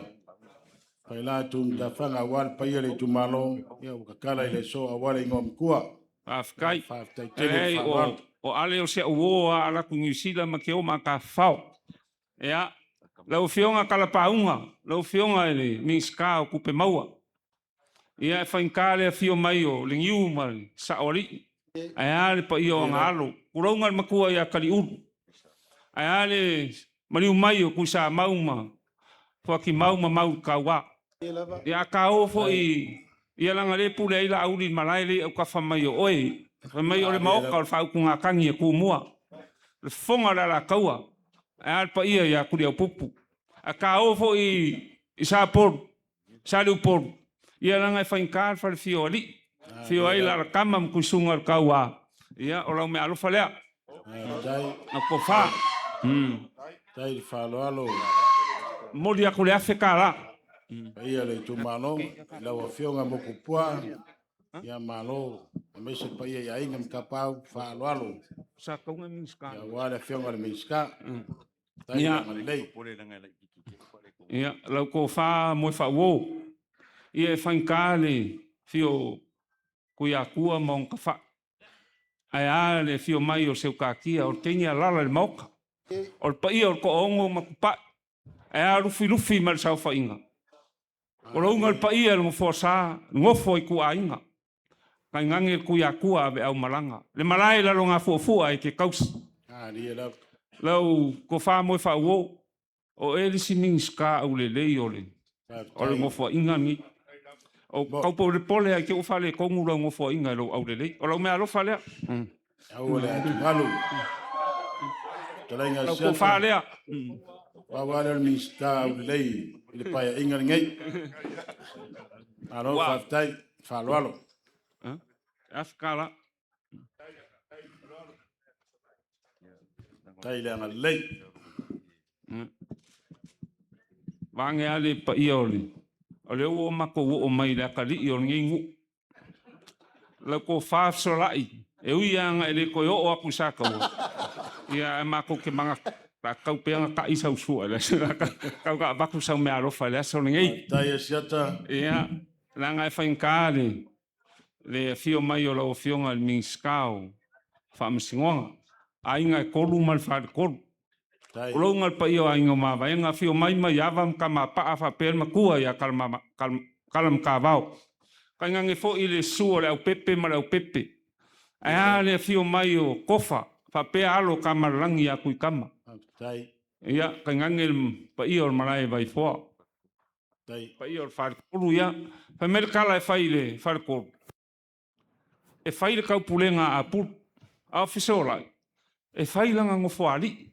Faila Tuimatafaga aua le paia o le itumalo. Ia ua tatala i le aso aua le igoa matua. Faafetai. Faafetai tele le Leai, faaaloalo. o Ale o si au uo lava alu atu i Niu Sila ma ke o ma tafafao. Ia, lau Afioga Talapauga, lau Afioga i le Minisita o Tupe Maua, ia e faigata le afio mai o Legiu ma le Saoalii, ae a le paia o aga alo, tulouna le matua ia Taliulu, ae a le maliu mai o Tuisamau ma Fuatimau ma Mauletaua. Ia a ta o foi ia leaga lea e pule ai Laauli i le malae lea i autafa mai o oe. Fai mai o le Maota o le faautugatagi a Tumua, le fofoga o le Alataua, ae a le paia ia Tuliaupupu. A ta o foi i Sapolu, Saleupolu, ia leaga e faigata le falefia o alii, afio ai Laalatama ma Tuisuga o le Taua, ia o lau meaalofa lea. Faafetai. Na tofa. Faafetai i le faaaloalo. Momoli atu le $1,000. Paia o le itumalo i lau Afioga Mokupua. Ia malo aemaise le paia i aiga ma tapaau faaaloalo Sa tauga Minisita. aua le Afioga i le Minisita. Faafetai Ia. agalelei. Ia, lau tofa Moefaauo, ia e faigata le afio o Tuiatua ma ona tafai, ae a le afio mai o Seutatia, o le teine alaala i le Maota, o le paia o le Toaono ma Tupai, ae a Lufilufi ma le saofaiga. O louga le paia i le Nofoa-sa, nofo a ituaiga, tainane le Tuiatua aveaumalaga, le malae i Lalogafuafua e te tausi. Malie lava. Lau tofa Moefaauo, o oe le isi Minisita aulelei o le Faafetai. Nofoaiga lenei. O taupolepole lava i te i ua faaletonu lau Nofoaiga i lou aulelei. O lau meaalofa lea. Aua le atugalu. Fetalaiga a Lau tofa Siata, lea. pau lava lea o le Minisita aulelei i le Paeaiga lenei. Malo faafetai, faaaloalo. $1,000. Faafetai le agalelei. Vaeane lava le paia o le... O lea ua matou oo mai i le atalii o lenei nuu. Lau tofa Fesolai, e ui lava ina e le toe oo atu i Sataua, ia ae matou te manatu, o le a tatau pea ona ta'i sau sua i le aso, tau ina avatu sau meaalofa i le aso lenei. Faafetai Asiata. Ia, leaga e faigata le afio mai o lau Afioga i le Minisita o Faamasinoga, aiga e tolu ma le faletolu. Faafetai. Tulouna le paia o Aiga o Mavaega, afio mai Maiava ma Tamapaa faapea le matua ia Kalamatavao. Tainane foi le susu o le Aupepe ma le Aupepe. Ae a le afio mai o Tofa faapea alo o Tamalelagi ia Tuitama. Faafetai. Ia, tainane le paia o le malae i Vaifoa. Faafetai. Paia o le faletolu, ia. Fai mai le tala e fai i le faletolu. E fai le taupulega a Apulu, a o Fesolai, e fai lana nofoalii.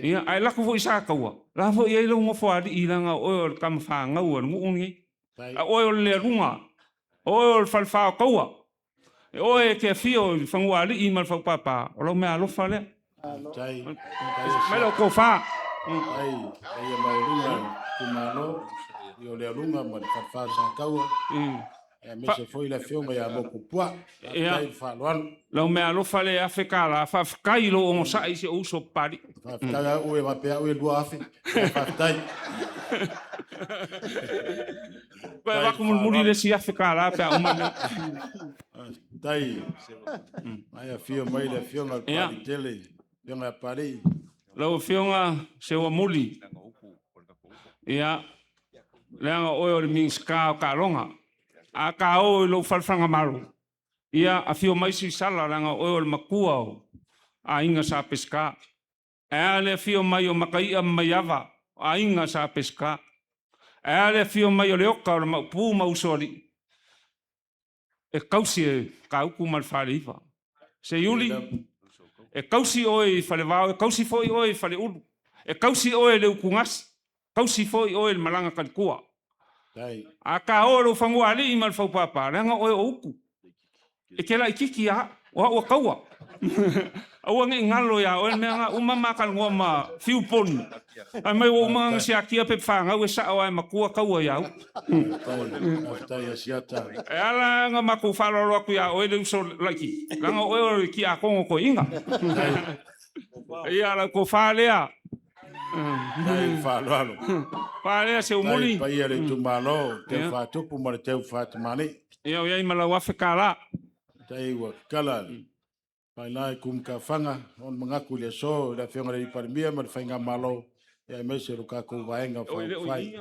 Ia, ae lako foi Sataua, la foi e i ai lou nofoalii leaga o oe o le tama fanau a le nuu lenei. A oe o le lealuga, o oe o le falefa o taua. E oe e te afio i le fanuaalii ma le faupapa, o lau meaalofa lea. Faafetai. Mai lau tofa. Faafetai. Paia maualuga itumalo, i o Lealuga ma le falefa o Sataua, aemaise foi le afioga ia Mokupua. Faafetai le faaaloalo. Lau meaalofa lea e $1,000, faafetai i lou onosai i si ou uso Papalii. Faafetai au e faapea au e 2,000. Faafetai. Toe avatu mulimuli le isi $1,000 pe a uma lea. Faafetai. Mai afio mai le afioga i le Papalii tele, afioga ia Papalii. Lau Afioga Seuamuli, ia, leaga o oe o le Minisita o Taaloga. A ta o i lou falefagamalo, Ia afio mai Suisala leaga o oe o le matua o aiga Sa Peseta. Ae a le afio mai o Makaia ma Maiava, o aiga Sa Peseta. Ae a le afio mai o Leoka o le Maopu ma Usoalii, e tausi e Matautu ma le Faleiva. Seiuli, e tausi oe i Falevao, e tausi foi oe i Faleulu, e tausi oe i le Utugas, tausi foi oe i le malaga talitua. A ta o i lou fanua-alii ma le faupapa, leaga oe o Utu. E te laititi ia au, o au o Taua. Aua ne i galo ia oe le mea lena. Uma ma talanoa ma Fiu Poni, fai mai ua uma ona siakia pepa fanau e sao lava e matua Taua ia Utu. E ala ona matou faaaloalo atu ia oe le uso laititi, leaga o oe o le tiakono toeaina. Ia, lau tofa lea. Tofa lea Seuamuli. Paia le itumalo, teu faatupu ma le teu faatamalii. Ia, o i ai ma lau $1000. Tai ua tatala faila i kumakafaga ona manatu i le aso i le Afioga i le Palemia ma le Faigamalo, aemaise o le tatou Vaega Faaupufai.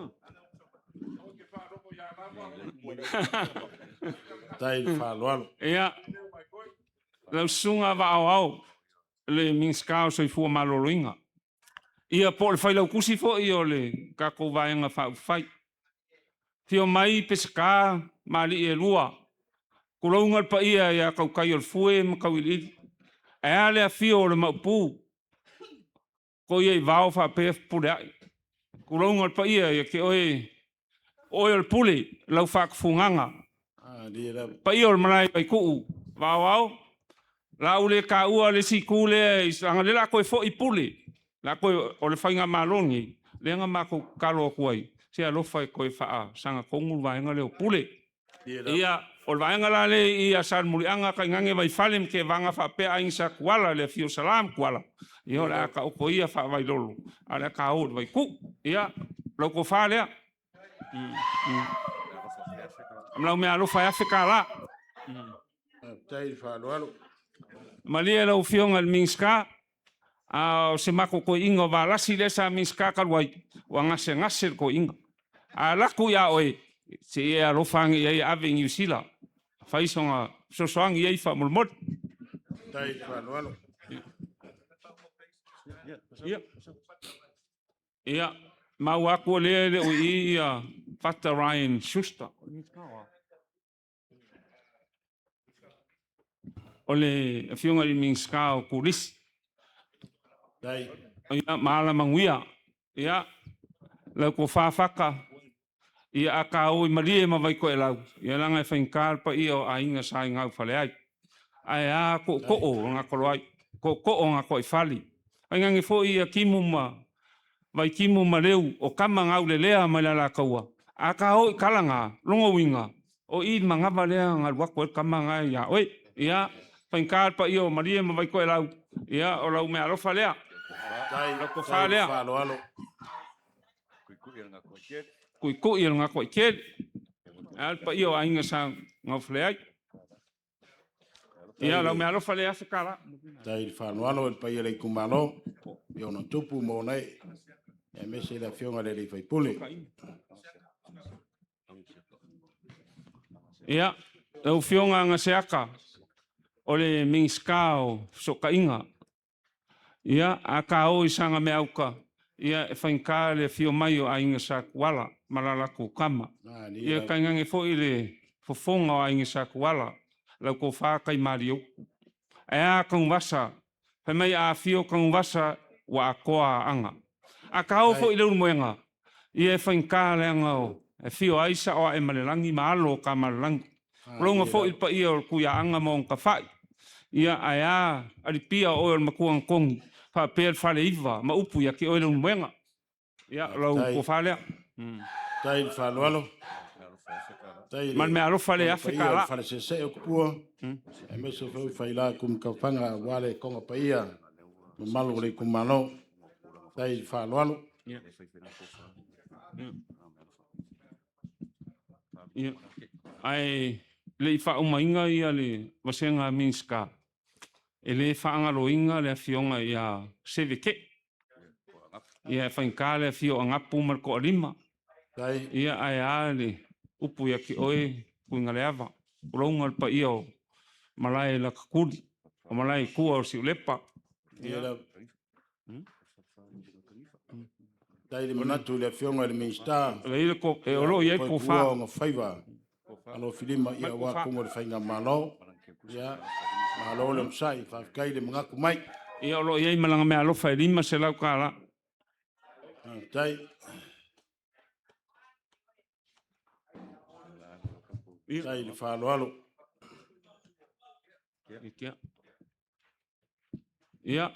Tai i le faaaloalo. Ia, lau susuga Vaa o le Minisita o Soifua Maloloina, ia po o le Failautusi foi o le tatou Vaega Faaupufai. Afio mai Peseta ma alii e lua, tulouna le paia ia Tautaiolefue ma Tauiliili. Ae a le afio o le Maopu Toiaivao faapea Fepuleai, tulouna le paia ia te oe o oe o le Pule, lau faatufugaga. Paia o le malae i Vaituuu, Vaa o Ao, o le a ou le taua le isi itu lea, leaga o lea o le a toe foi Pule, o le Faigamalo lenei, lea na matou tatalo atu ai, se i alofa e toe faasaga tonu le vaega lea o Pule. Ia, o le vaega la lea i i Salemuliaga tainane Vaifale ma Tevaga faapea Aiga Sa Tuala, le afio o Sala ma Tuala, ia o le a taoto ia faavailolo, ae o le a ta o i le Vaituu. Ia, lau tofa lea, ma lau meaalofa e $1000. Faafetai le faaaloalo. Malie lau Afioga i le Minisita, a o si matou toeaina o Valasi lea sa Minisita talu ai, ua gasegase le toeaina. A alu atu ia oe, se i e alofa ane i ai e ave i Niu Sila, fai sona fesoasoani i ai faamolemole. Faafetai le faaaloalo. Ia, maua atu o lea e le o i i Fata Ryan Schuster. O le Afioga i le Minisita o Turisi. Ia, ma Alamanuia. Ia, lau tofa Fata, ia a ta o i Malie ma Vaitoelau, ia leaga e faigata le paia o aiga sa i gauta ai. Ae a tootoo o Gatoloai, tootoo o Gatoaifale, tainane foi ia Timu ma Vaitimu ma Leu, o tama na aulelea mai le Alataua. A ta o i tala na, lona uiga, o i i le manava lea na alu atu ai le tama lena ia oe. Ia, faigata le paia o Malie ma Vaitoelau, ia o lau meaalofa lea, lau tofa lea. Tuitui o le Gatoaitele. Ae a le paia o aiga sa naufale ai. Ia, lau meaalofa lea e $1000. Tai le faaaloalo i le paia o le itumalo i ona tupu ma ona ee, aemaise le afioga i le sui usufono. Ia, lau Afioga Agaseata, o le Minisita o Fesootaiga. Ia, a ta o i Sagameauta, ia e faigata le afio mai o Aiga Sa Tuala ma la latou tama. Ia tainane foi le fofoga o Aiga Sa Tuala, lau tofa Taimalieutu. Ae a Tanuvasa, fai mai a afio Tanuvasa, ua atoa Aana. A ta o foi i Leulumoega, ia e faigata leaga e afio ai Saoaemalelagi ma alo o Tamalelagi. Tulouna foi le paia o le Tuiaana ma ona tafai. Ia, ae a Alipia o oe o le Matuanatogi faapea le Faleiva ma upu ia te oe Leulumoega. Ia, lau tofa lea. Tai le faaaloalo. Ma le meaalofa lea e $1000. Falesese o Tupua, aemaise foi faila kumakafaga aua le toga paia mamalu o le itumalo. Tai le faaaloalo. Ia, ae le i faaumaina ia le vasega a Minisita, e le faagaloina le afioga ia Seve Tei. Ia e faigata le afio o Anapu ma le Toalima. Ia ae a le upu ia te oe Tuigaleava. Tulouna le paia o malae Lakakuli, o malae i tua o Siulepa. Ia lava. Faafetai le manatu i le Afioga i le Minisita. O le i le ko, e o lo o i ai Toe kofa. pua ona faiva alofilima ia aua tonu o le faigamalo. Ia, malo le onosai, faafetai le manatu mai. Ia o lo o i ai ma lana meaalofa e $500. Faafetai. Ia. Faafetai le faaaloalo. Ia. Ia,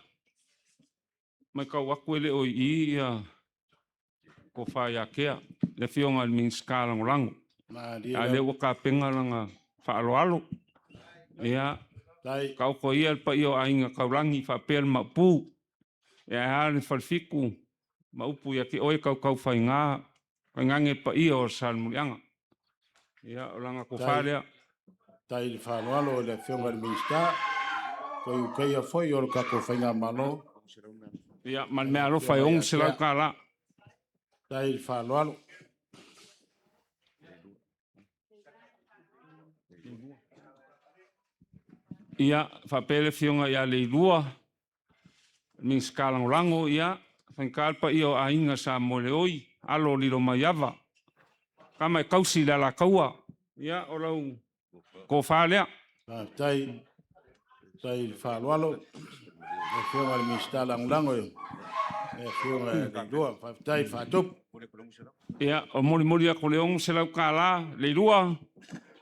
matau atu e le o i i ia Tofa ia Kea, le Afioga i le Minisita Lagolago. Malie A lava. lea ua tapena lana faaaloalo. Ia, Faafetai. taoto ia le paia o Aiga Taulagi faapea le Maopu. Ia ae a le Falefitu ma upu ia te oe Tautaufaiga, tainane le paia o Salemuliaga. Ia, o lana tofa lea. Faafetai le faaaloalo i le Afioga i le Minisita, toe Utaia foi o le tatou faigamalo. Ia, ma le meaalofa e $600. Faafetai le faaaloalo. Ia, faapea le Afioga ia Leilua, Minisita Lagolago, ia, faigata le paia o Aiga Sa Moeleoi, alo o Lilomaiava, tama e tausi i le Alataua, ia, o lau tofa lea. Faafetai, faafetai i le faaaloalo le Afioga i le Minisita Lagolago le Afioga ia Leilua. Faafetai le faatupu. Ia, o molimoli atu le $600, Leilua,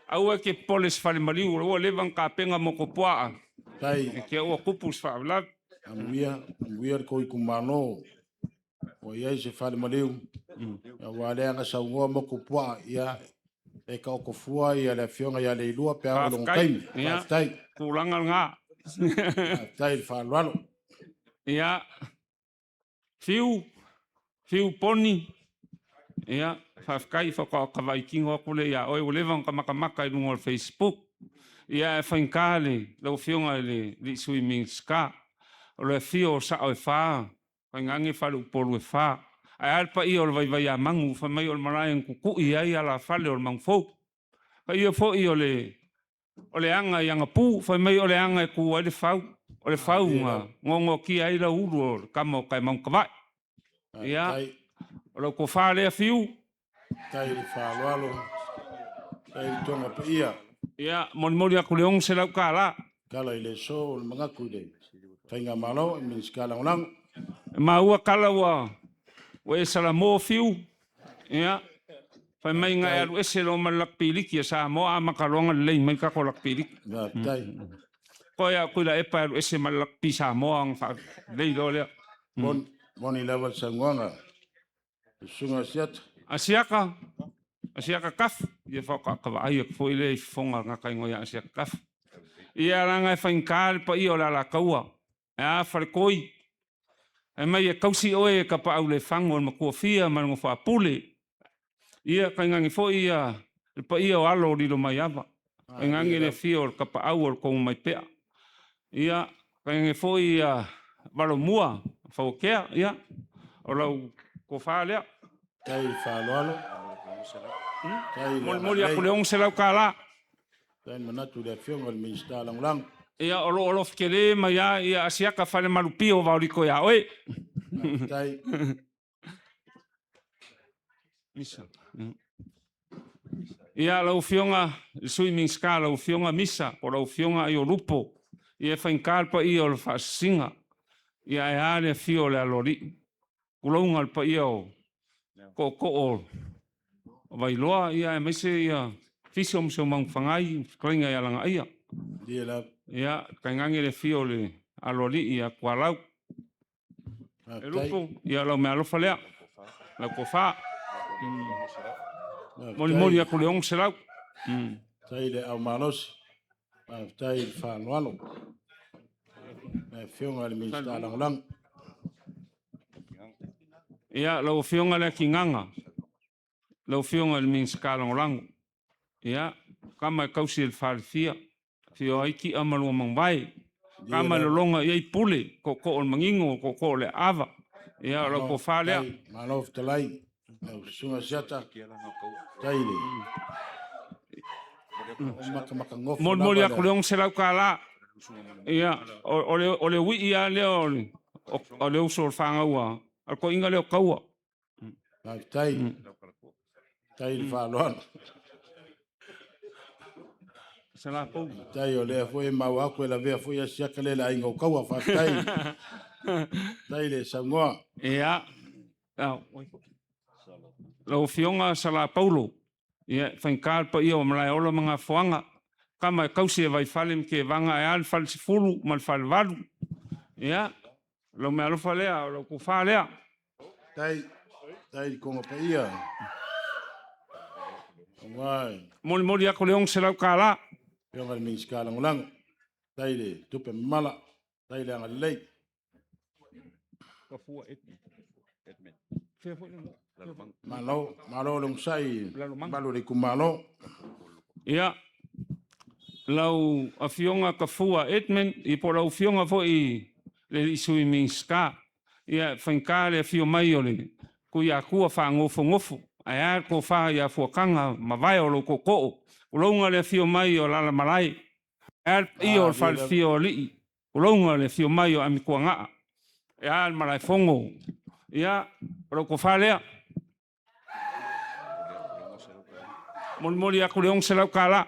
aua e te popole i se falemaliu, ua leva ona tapena mo Kopoaa, Faafetai. e te ua tupu se faalavelave. Amuia, amuia le tou itumalo ua i ai se falemaliu, aua lea na saunoa motu puaa, ia e taoto fua ia le Afioga ia Leilua pe a oo i lona Faafetai. taimi. Ia. Faafetai. Tulaga lena. Faafetai le faaaloalo. Ia, Fiu, Fiu Poni, ia, faafetai faatoa kavaai tino atu lea ia oe, ua leva ona matamata i luga o le Facebook. Ia, e faigata le, lau Afioga i le alii Sui Minisita, o le afio o sao e fa, tainane faleupolu e fa. Ae a le paia o le Vaivaiamanu, fai mai o le malae na tutui ai alafale o le Magufou. Paia foi o le aga i Agapu, fai mai o le aga e tu ai le fau, o le fau na gogotia ai lauulu o le tama o Taemautavai. Ia. Faafetai. O lau tofa lea Fiu. Faafetai le faaaloalo. Faafetai le toga paia. Ia, molimoli atu le $600. Tala i le aso o le manatu i le faigamalo i Minisita Lagolago. E maua tala ua e salamo Fiu. Ia, fai mai na e alu ese loa ma le lakipiliki a Samoa amata loa ona lelei mai le tatou lakipiliki. Faafetai. Koe a Tuilaepa e alu ese ma le lakipi Samoa ona faalelei loa lea. Moni lava le saunoaga. Le Susuga Asiata. Asiaka, Asiaka Kafu, ia faatoa atu foi lea i fofoga o le tagata igoa ia Asiaka Kafu. Ia leaga e faigata le paia o le Alataua, e a Faletoi, fai mai e tausi oe e Tapaaulefaga o le Matuafia ma le Nofoapule. Ia tainane foi ia le paia o alo o Lilomaiava, tainane le afio o le Tapaau o le Togomaipea. Ia tainane foi ia Valomua Fauatea, ia o lau tofa lea. Faafetai le faaaloalo. Faafetai le Molimoli atu le agalelei. $600. Faafetai le manatu i le Afioga i le Minisita Lagolago. Ia, o lo o alofa tele mai lava ia Asiata Falemalupio o Vaoliko ia oe. Faafetai. Misa. Ia, lau Afioga i le Sui Minisita, lau Afioga Misa, po o lau Afioga Aiolupo, ia e faigata le paia o le faasasiga. Ia ae a le afio o le Aloalii, tulouna le paia o tootoo o Vailoa, ia aemaise ia Fiso ma Seumanufagai, fetalaiga ia Lagaia. Ia lava. Ia, tainane le afio o le Aloalii ia Tualau. E Faafetai. Lupu, ia lau meaalofa lea, lau tofa. Faafetai. Molimoli atu le 600. Faafetai le au malosi. Faafetai le faaaloalo. Le Afioga i le Minisita Lagolago. Ia, lau Afioga le Akigaga, lau Afioga i le Minisita Lagolago, ia, tama e tausi e le falefia, afio ai Tia ma lua mauvae, tama e lologa i ai pule, tootoo o le manino, tootoo o le aava. Ia, o lau tofa lea. Malo fetalai. Lau Susuga Asiata. Faafetai le Makamakagofo Molimoli lava aku le lea. $600. Ia, o le uii lava lea o le, o le uso o le fanau a le toeaina lea o Taua. Faafetai. Faafetai i le faaaloalo. Salapou. Faafetai o lea foi e maua atu e lavea foi Asiata lea i le aiga o Taua. Faafetai. Faafetai le saunoa. Ia, lau Afioga Salapaulo, ia, e faigata le paia o Malaeola ma Gafoaga, tama e tausi e Vaifale ma Tevaga, ae a le Falesefulu ma le Falevalu. Ia, lau meaalofa lea, o lau tofa lea. Faafetai. Faafetai i le toga paia. Aua e Molimoli atu le $600. Afioga i le Minisita Lagolago. Faafetai i le tupe mamala. Faafetai i le agalelei. Malo, malo le onosai i le mamalu o le itumalo. Ia, lau Afioga Tafua Edmund, ia po o lau Afioga foi le alii Sui Minisita. Ia, e faigata le afio mai o le Tuiatua faanofonofo, ae a le tofa ia Fuataga ma vae o lou tootoo. Tulouna le afio mai o Alalamalae, ae a le paia o le falefia o alii, tulouna le afio mai o Amituanaa, ae a le Malaefono. Ia, o lau tofa lea. Molimoli atu le $600.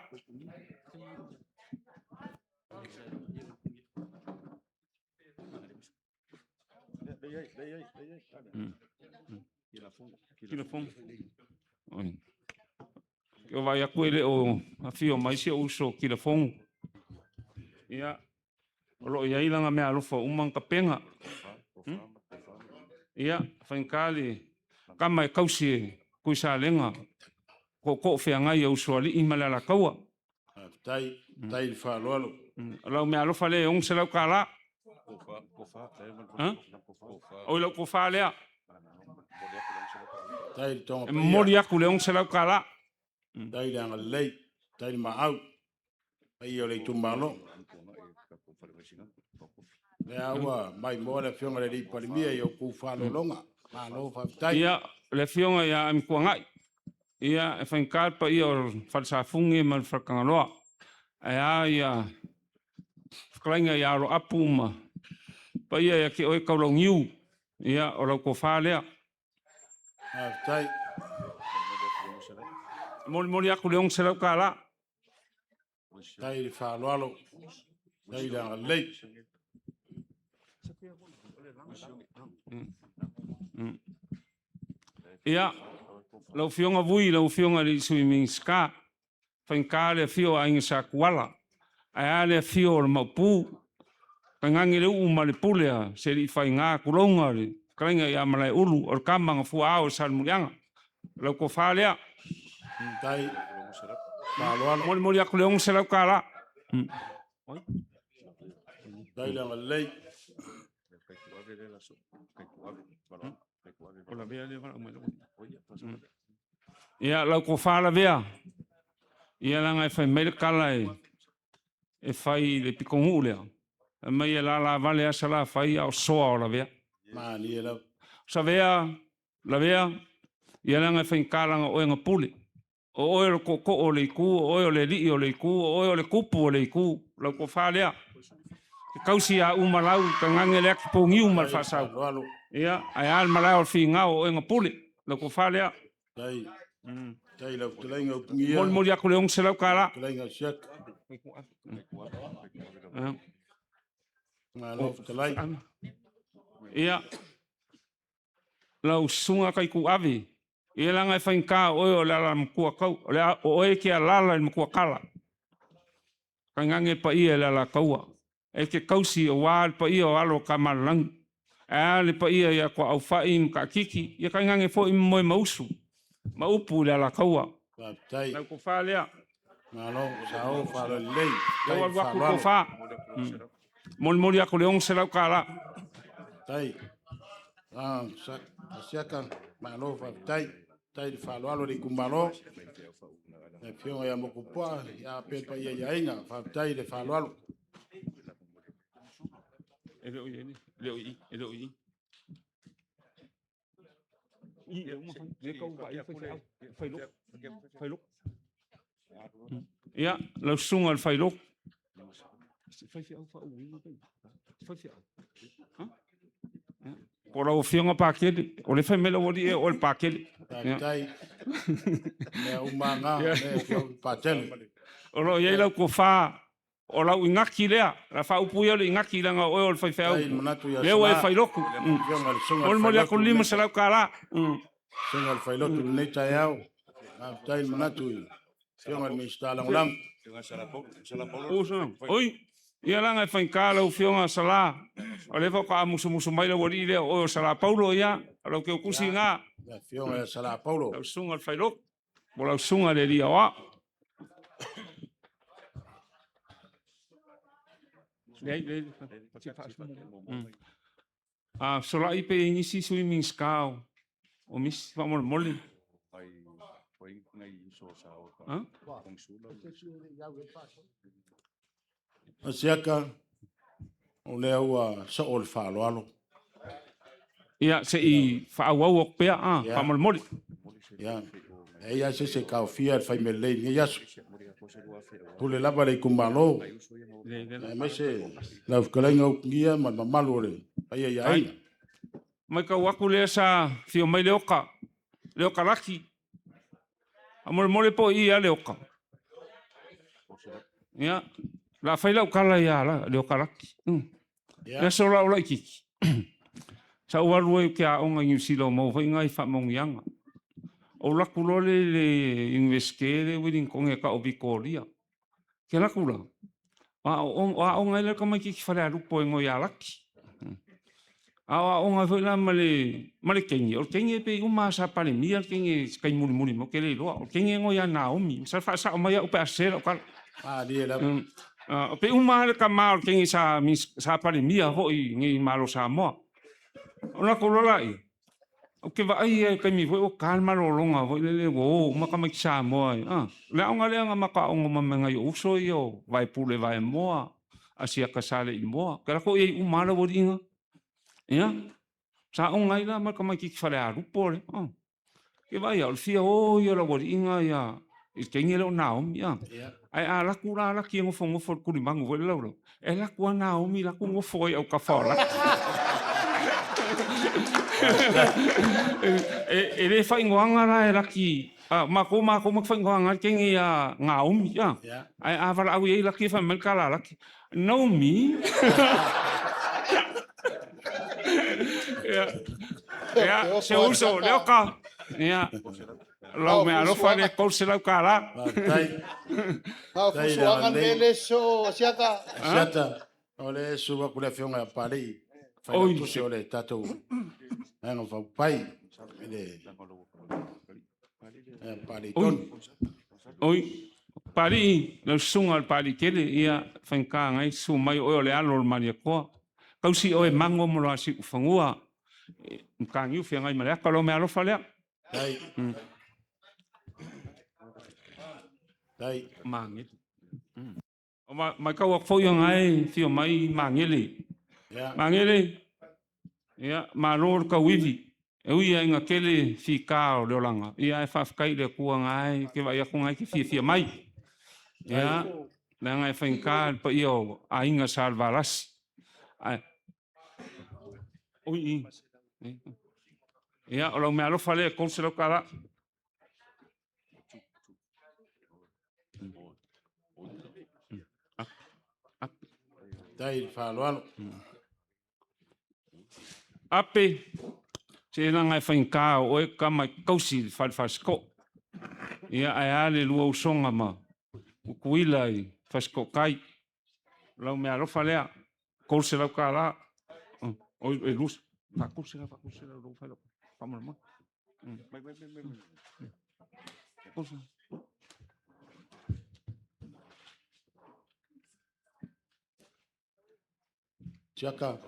Oi. Ou vaai atu e le o afio mai si ou uso Tilafono. Ia, o lo o i ai lana meaalofa ua uma ona tapena. Ia, faigata le tama e tausi e Tuisalega, tootoo feagai o Usoalii ma le Alataua. Faafetai, faafetai i le faaaloalo. O lau meaalofa lea e $600. Oi lau tofa lea. Faafetai i le toga E paia. momoli atu le $600. Faafetai le agalelei, faafetai le maau, paia o le itumalo. Lea ua maimoa le Afioga i le Palemia i outou faaaloaloga. Malo faafetai. Ia, le Afioga ia Amituanai, ia, e faigata le paia o le Falesafune ma le Faletagaloa, ae a ia fetalaiga ia Oloapu ma paia ia te oe Taulauniu. Ia, o lau tofa lea. Faafetai. E molimoli atu le $600. Faafetai i le faaaloalo, faafetai le agalelei. Ia, lau Afioga Vui, lau Afioga i le Sui Minisita, faigata le afio o Aiga Sa Tuala, ae a le afio o le Maopu, tainane le uu ma le pule a Seliifaiga, tulouna le fetalaiga ia Malaeulu, o le tama na fuaao e Salemuliaga. Lau tofa lea. Faafetai faaaloalo. Molimoli atu le $600. Faafetai le agalelei. Ia, lau tofa lavea, ia leaga e fai mai le tala e fai i le pitonuu lea, fai mai e lalavale lava Salafai a o soa o Lavea. Malie lava. Savea, Lavea, ia leaga e faigata leaga o oe na pule. O oe o le tootoo o le itu, o oe o le alii o le itu, o oe o le tupu o le itu, lau tofa lea. E tausi a uma lau, tainane le atipouniu ma le faasau. Faaaloalo. Ia, ae a le malae o le finao, o oe na pule, lau tofa lea. Faafetai. Faafetai i lau fetalaiga Upugia. Molimoli atu le $600. Fetalaiga Asiata. Ia. Malo fetalai. Ia, lau susuga Taituave, ia leaga e faigata o oe o le alamatua tau, o, le, o oe e te alala i le matuakala. Tainane le paia i le Alataua. E te tausi aua le paia o alo o Tamalelagi. Ae a le paia ia Tuaaufai ma Taatiti, ia tainane foi moe mausu, ma upu i le Alataua. Faafetai. Lau tofa lea. Malo, sao faaaloalo lelei. Lau Faafetai alu atu faaaloalo. tofa. Molimoli atu le $600. Faafetai. Ah, Asiata, malo faafetai. Faafetai le faaaloalo i le itumalo. Le afioga ia Motuopuaa, ia faapea le paia i aiga. Faafetai le faaaloalo. E le o i ai, e le o i, e le o i. I e uma fai, le kau vai fai fai fai lo. Fai lo. Ia, lau susuga i le Failotu. Po o lau Afioga Pakele, o lea e fai mai le aualii ia o oe o le Pakele. Faafetai. Mea uma lava na, o lea e afio atu le Patele. O lo o i ai lau tofa, o lau inati lea, o le a faaupu ia o le inati leaga o oe o le faifeau, Faafetai le manatu ia lea ua e Sala. failotu. Afioga i le susuga i le Molimoli atu le Failotu $500. Susuga i le Failotu i lenei taeao. Faafetai le manatu i le Afioga i le Minisita Lagolago. Oi, ia leaga e faigata lau Afioga Sala, o lea faatoa musumusu mai le aualii lea o oe o Sala Paulo, ia, o lau teutusi lena, Le Afioga ia Sala Paulo. lau susuga i le Failotu, po o lau susuga i le alii aoao. Leai, leai. A fesolai pe i ai nisi Sui Minisita o misi, faamolemole. A? Asiata, o lea ua soo le faaaloalo. Ia, se i faaauau atu pea, a, faamolemole. Ia, e leai lava se isi e taofia le fai mea lelei i lenei aso. E pule lava le itumalo, aemaise lau fetalaiga Ulutia ma le mamalu o le paia i aiga. Matau atu lea sa afio mai Leota, Leota Laki. Faamolemole po o i ea Leota. Ia, o le a fai lau tala ia Leota Laki. Le aso la o laitiiti, sa ou alu ai ou te aoga i Niu Sila o maua foi nai faamanuiaga. Ou alu atu loa lea i le Iunivesite lea i Ueligitone e tau o Vitoria. Ou te alu atu la, o aoga ai la le tamaitiiti falealupo e igoa ia Laki. A o aoga ai foi la ma le teine, o le teine pei uma lava sa Palemia le teine i se taimi mulimuli mai, ou te le iloa. O le teine e igoa ia Naomi, masalo faasao mai au pe a sese lau tala. Malie lava. Pei uma lava le tama o le teine sa Palemia foi i inei i le Malo o Samoa. Ona ou alu atu loa lea, ou te vaai lava i le taimi foi o ta le malologa foi lele ua o uma tamaiti Samoa i le aoga lea na matou aooga uma mai ai ma nai ou uso ia o Vaepule Vaemoa, Asiata Saleimoa. Ou te alu atu o i ai uma lava le aualii na. Ia, sa aoga ai la ma le tamaitiiti falealupo lea. Ou te vaai lava, o le fia o ia o le aualii na i le teine lea o Naomi. Ae a alu atu la Laki e nofonofo i le tulimanu foi lea e laulau, e alu atu lava Naomi alu atu nofo ai i autafa o Laki. E le faaigoaina la e Laki, o matou matou te faaigoaina lava le teine ia Naomi. Ae a valaau i ai Laki fai mai le tala a Laki, Naomi? Ia, si ou uso, Leoka, ia, lau meaalofa lea $300. Faafetai. Na o fusuaga le mea lea sosoo Asiata. Asiata, o lea e susu atu le Afioga ia Papalii, Failautusi o le tatou Vaega Faaupufai, le Papalii Tony. Oi, Papalii, lau susuga i le Papalii tele, ia, e faigata na e susu mai o oe o le alo o le Malietoa. Tausi oe e Mago ma lo Siufanua, Mataniu Feagaimaleata, lau meaalofa lea. Faafetai. Faafetai. Magele. Matau atu foi o lena e afio mai Magele. Magele, ia, malo le tauivi. E ui lava ina tele fita o le olaga, ia ae faafetai i le Atua na e te vaai atu o na e te fiafia mai. Ia, leaga e faigata le paia o aiga Salevalasi. Ae, oi, ia, o lau meaalofa lea e $300. Faafetai le faaaloalo. Ape, se leaga e faigata o oe e te tama e te tausi i le fale Fasitoo. Ia, ae a le lua usoga ma Tutuila i Fasitootai. O lau meaalofa lea, $300. Oi, e lua, faa-300, faa-300 lou fale, faamolemole. Siaka,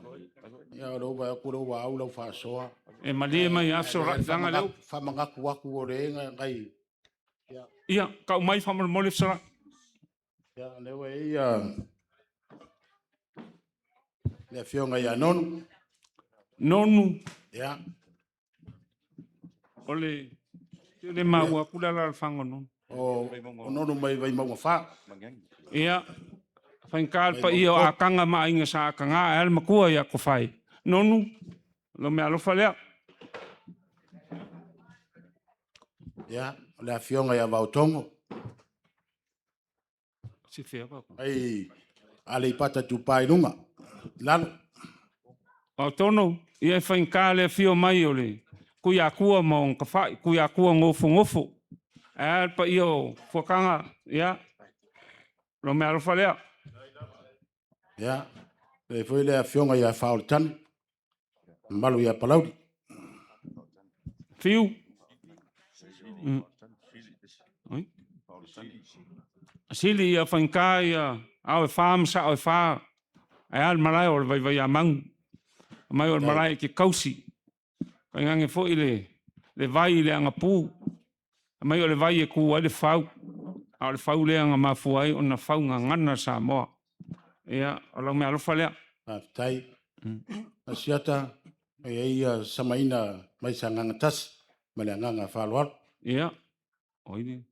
ia o lea ua vaai atu o lea ua au lau faasoa. E malie mai lava Fesolai, leaga o lea ua Faamanatu atu o lea e nai... Ia, tau mai faamolemole Fesolai. Ia, o lea ua i ai le Afioga ia Nonu. Nonu. Ia. O le... Ou te le maua atu le alaalafaga o Nonu. O Nonu mai Vaimauga 4. Ia, faigata le paia o Akaga ma Aiga Sa Akaga, ae a le matua ia Kofai. Nonu, lo mea alofa lea. Ia, o le afioga ia Vaotogo, Sifea Vaotogo. mai Aleipata Itupa i Luga, i Lalo. Vaotogo, ia e faigata le afio mai o le Tuiatua ma ona tafai, Tuiatua nofonofo. Ae a le paia o Fuataga, ia, lo mea alofa lea. Ia, e faapea foi le afioga ia Faaolotane, mamalu ia Palauli. Fiu. Oi? Sili ia faigata ia ao e fa ma sao e fa. Ae a le malae o le Vaivaiamanu. Mai o le malae e te tausi. Tainane foi le vai i le agapu. Mai o le vai e tu ai le fau. A o le fau lea na mafua ai ona fau gagana Samoa. Ia, o lau mea alofa lea. Faafetai. Asiata, e i ai ia Samaina mai Sagaga 1 ma le agaga faaaloalo. Ia, oi le.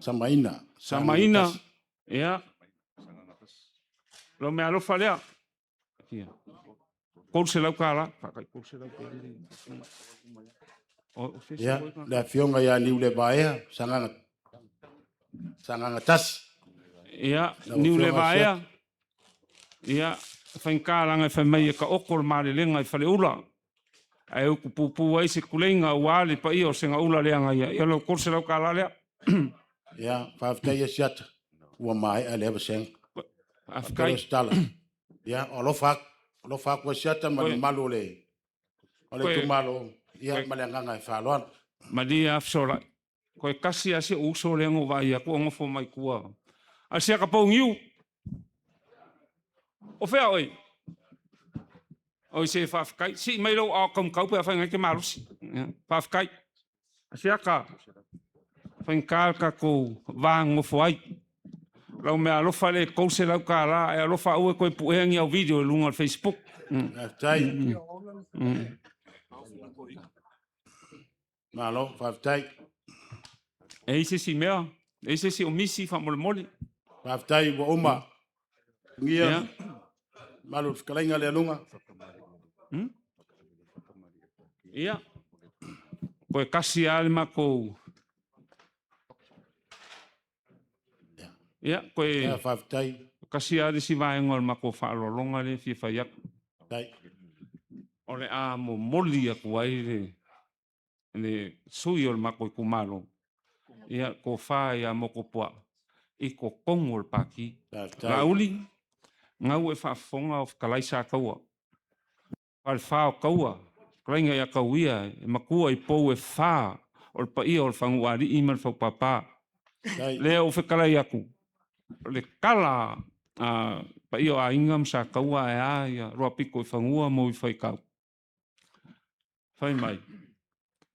Samaina. Samaina, ia. Lau mea alofa lea. Ia. $300. Faakai $300 pe le. O se Ia, le afioga ia Niulevaea, Sagaga 1. Ia, Lau Niule Afioga Vaea. Ia, faigata laga e fai mai e taoto le malelega i Faleula. Ae utupupu ai se tuleiga aua le paia o Segaula le agaia. Ia, lau $300 lea. Ia, faafetai Asiata, ua maea lea vasega. Faafetai. Faafetai se tala. Ia, o alofa atu, alofa atu Asiata ma le mamalu o le itumalo, ia ma le agaga e faaaloalo. Malie lava fesolai. Toe tasi lava si ou uso lea na ou vaai atu o nofo mai tua. A siaka pouniu. O fea oe? Oi se faafetai. Sii mai lou ao kaumukau pe afai ngai te malosi. Faafetai. A siaka faigata le tatou va nonofo ai. Lau mea alofa le $300 ae alofa aua e toe puea ni au video i luga o le Facebook. Faafetai. Malo, faafetai. E i se isi mea, e i se isi o misi faamolemole. Faafetai ua uma. Ia, malu le fetalaiga lea luga. Ia. Koe kasi lava le matou. Ia, koe Ia, faafetai. kasi lava le isi vaega o le matou faaaloaloga lea e fia fai atu. Faafetai. O le a momoli atu ai le sui o le matou itumalo. Ia, tofa ia Motuopuaa i totonu o le Pati. Faafetai. Laauli, gau e faafofoga o fetalai Sataua. Falefa o Taua, fetalaiga ia Tauia, e matua i pou e fa o le paia o le Fagualii ma le Faupapa. Faafetai. Lea ua fetalai atu, o le tala a paia o aiga ma Sataua ae a ia Loapito i fanua ma Uifaitau. Fai mai,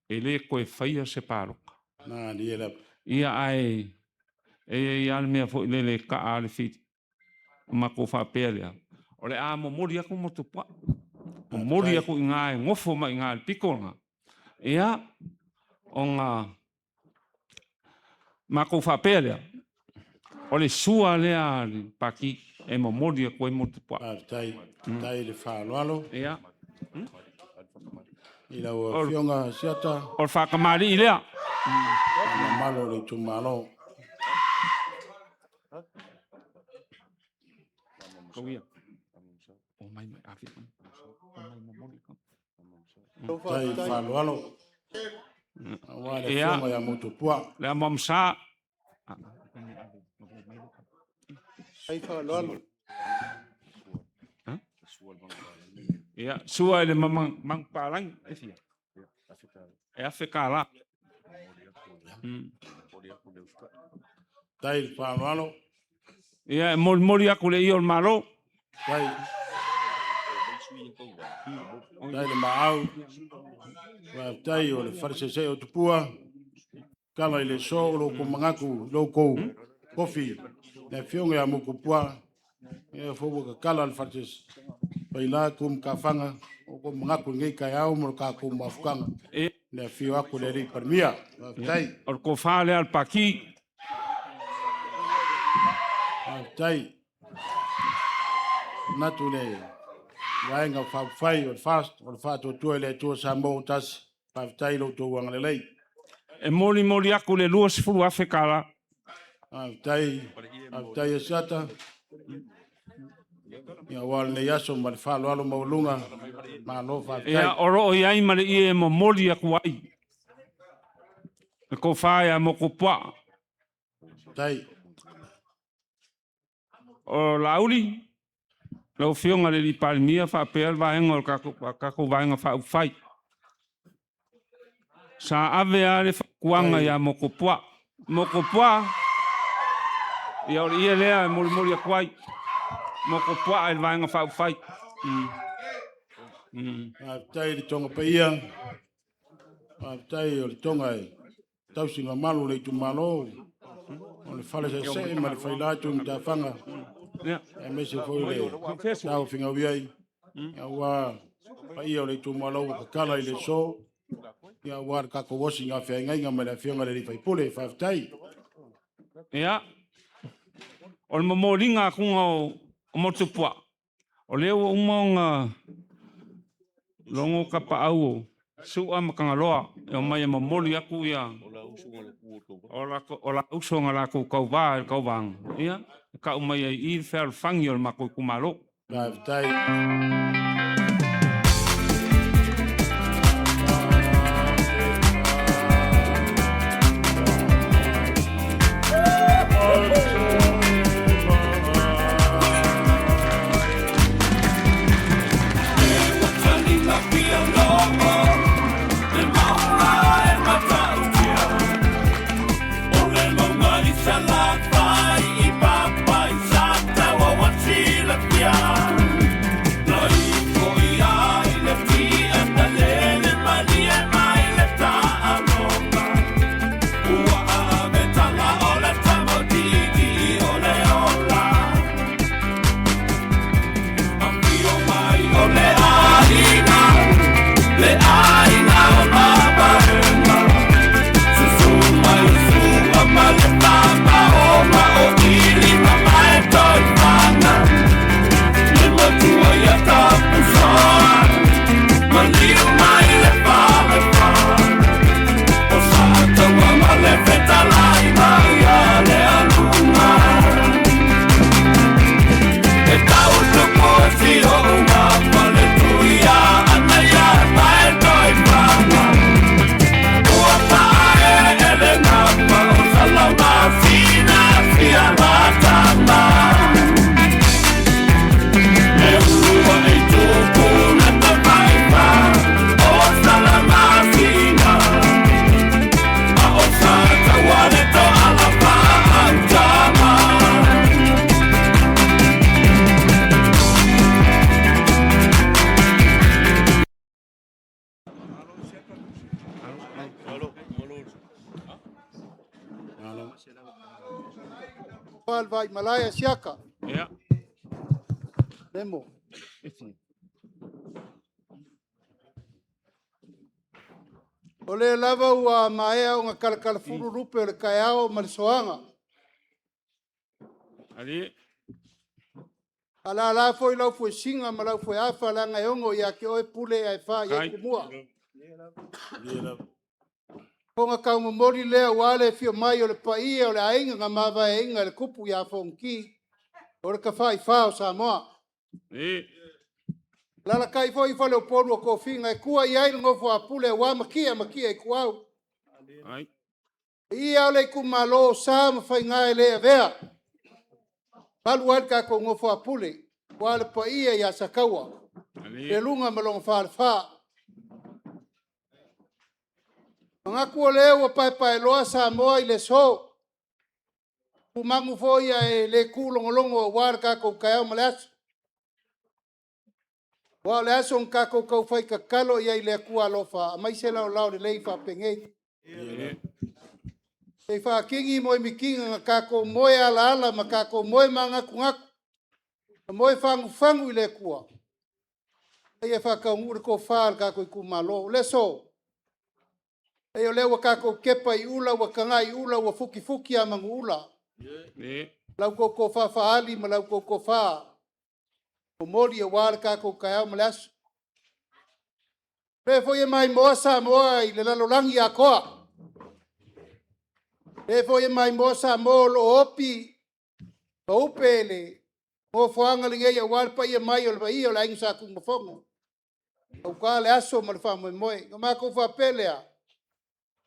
e le toe faia se palota. Malie lava. Ia ae e i ai lava le mea foi lele e taa le fili. O matou faapea lea, o le a momoli atu Motuopuaa. Momoli atu i ina e nofo mai i ina i le pito lena. Ia, ona matou faapea lea, o le sua lea a le Pati e momoli atu ai Motuopuaa. Faafetai. Faafetai le faaaloalo Ia, i lau afioga Asiata, o le faatamalii lea. le mamalu o le itumalo. Tauia. O mai mai afi mai. O mai momoli. Faafetai le faaaloalo. Aua le Ia. afioga ia Motuopuaa. Le amo amsa. Ai faaaloalo. Ia, sua i le manupapalagi. E fia? E $1,000. Faafetai le faaaloalo. Ia, e molimoli atu le ia o le Malo. Faafetai. Faafetai le maau. Faafetai o le falesese o Tupua. Tala i le so o lo outou manatu i lo outou tofi le afioga ia Motuopuaa. Ia foi ua tatala le falesese. Faila tu matafaga o outou manatu i lenei taeao ma le tatou mafutaga. E Le afio atu o le alii Palemia. Faafetai. O le tofa lea a le Pati. Faafetai. Manatu le Vaega Faaupufai o le FAST o le Faatuatua i le Atua Samoa ua Tasi, faafetai i lo outou agalelei. E molimoli aku le $20,000 tala. Faafetai, faafetai Asiata aua lenei aso ma le faaaloalo maualuga, malo faafetai. Ia, o loo i ai ma le ie e momoli atu ai le tofa ia Motuopuaa. Faafetai. O Laauli, lau Afioga i le Palemia faapea le vaega o le tatou Vaega Faaupufai, sa ave lava le fautuaga ia Motuopuaa. Motuopuaa, ia o le ie lea e molimoli atu ai, Motuopuaa i le Vaega Faaupufai. Faafetai i le toga paia, faafetai o le toga e tausi mamalu o le itumalo, o le Fale Seesee ma le Faila Tuimatafaga, aemaise foi le taofiga ai, aua paia o le itumalo ua tatala i le aso, aua le tatou osi feagaiga ma le afioga i le sui usufono. Faafetai. Ia, o le momoliga atuga o Motuopuaa, o lea ua uma ona logo tapaau o Sua ma Tagaloa e omai e momoli atu ia o la uso na latou tauva i le tauvaga, ia, e tau mai ai i i le fealofani o le matou itumalo. Faafetai. Le Vaimalae Asiata. Ia. Nemo. O lea lava ua maea ona talatalafulu lupe o le taeao ma le soaga. Ali. Alala foi lau fuesiga ma lau fueafa leaga e ono ia te oe pule ae fā i ai tumua. Fofoga taumomoli lea aua le afio mai o le paia o le aiga na mavaeaina e le tupu ia Fonoti, o le Tafaifa o Samoa. Alalatai foi faleupolu o tofiga e tua i ai le nofo a pule aua Matia ma Matia Ituau. Ia o le itumalo o sa ma faiga e le avea, malu ai le tatou nofo a pule, aua le paia ia Sataua, Lealuga ma lona falefa. Manatu o lea ua paepaeloa Samoa i le aso, tumagu foi ae le tulogologo aua le tatou taeao ma le aso. Aua o le aso na tatou taufai tatalo i ai i le Atua alofa, aumai se laolao lelei faapenei. Se i faatini moemitiga na tatou moe alaala ma tatou moe manatunatu, moe fagufagu i le Atua, ia faataunuu le tofa a le tatou itumalo. O le aso, o lea ua tatou tepa i ula, ua tagai i ula, ua futifuti a manuula. Lau kou tofa fa'aali ma lau kou tofa momoli aua le tatou taeao ma le aso. O lea foi e maimoa Samoa i le lalolagi atoa. O lea foi e maimoa Samoa o lo o opi ma upe le nofoaga lenei aua le paia mai o le paia o le Aiga Sa Tunumafono aua le aso ma le faamoemoe. Ona matou faapea lea,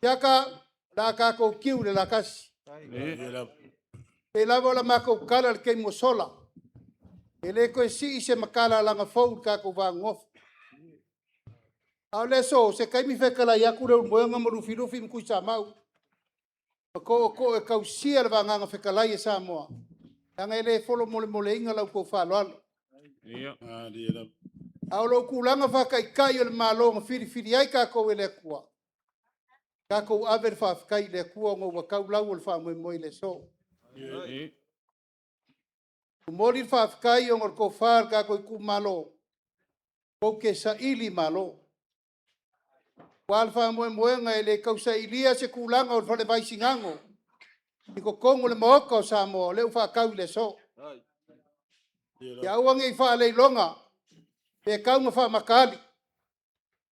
Asiata, o le a tatou tiu i le latasi. E pei lava o le matou tala i le taimi ua sola, e le toe sii se matalalaga fou i le tatou va nonofo. A o le aso, se taimi fetalai atu Leulumoega ma Lufilufi ma Tuisamau ma tootoo e tausia le vagaga fetalai a Samoa, leaga e le folomolemoleina la outou faaaloalo. A o lou tulaga faa-Taitai o le Malo na filifili ai tatou e le Atua, tatou ave le faafetai i le Atua ona ua tau lau o le faamoemoe i le aso. Momoli le faafetai ona o le tofa a le tatou itumalo, tou te saili malo. Aua o le faamoemoega e le tau sailia se tulaga o le Fale Vaisigano i totonu o le Maota o Samoa, o lea ua faatau i le aso. Ia aua ne i faaleiloga pe tau ina faamatali,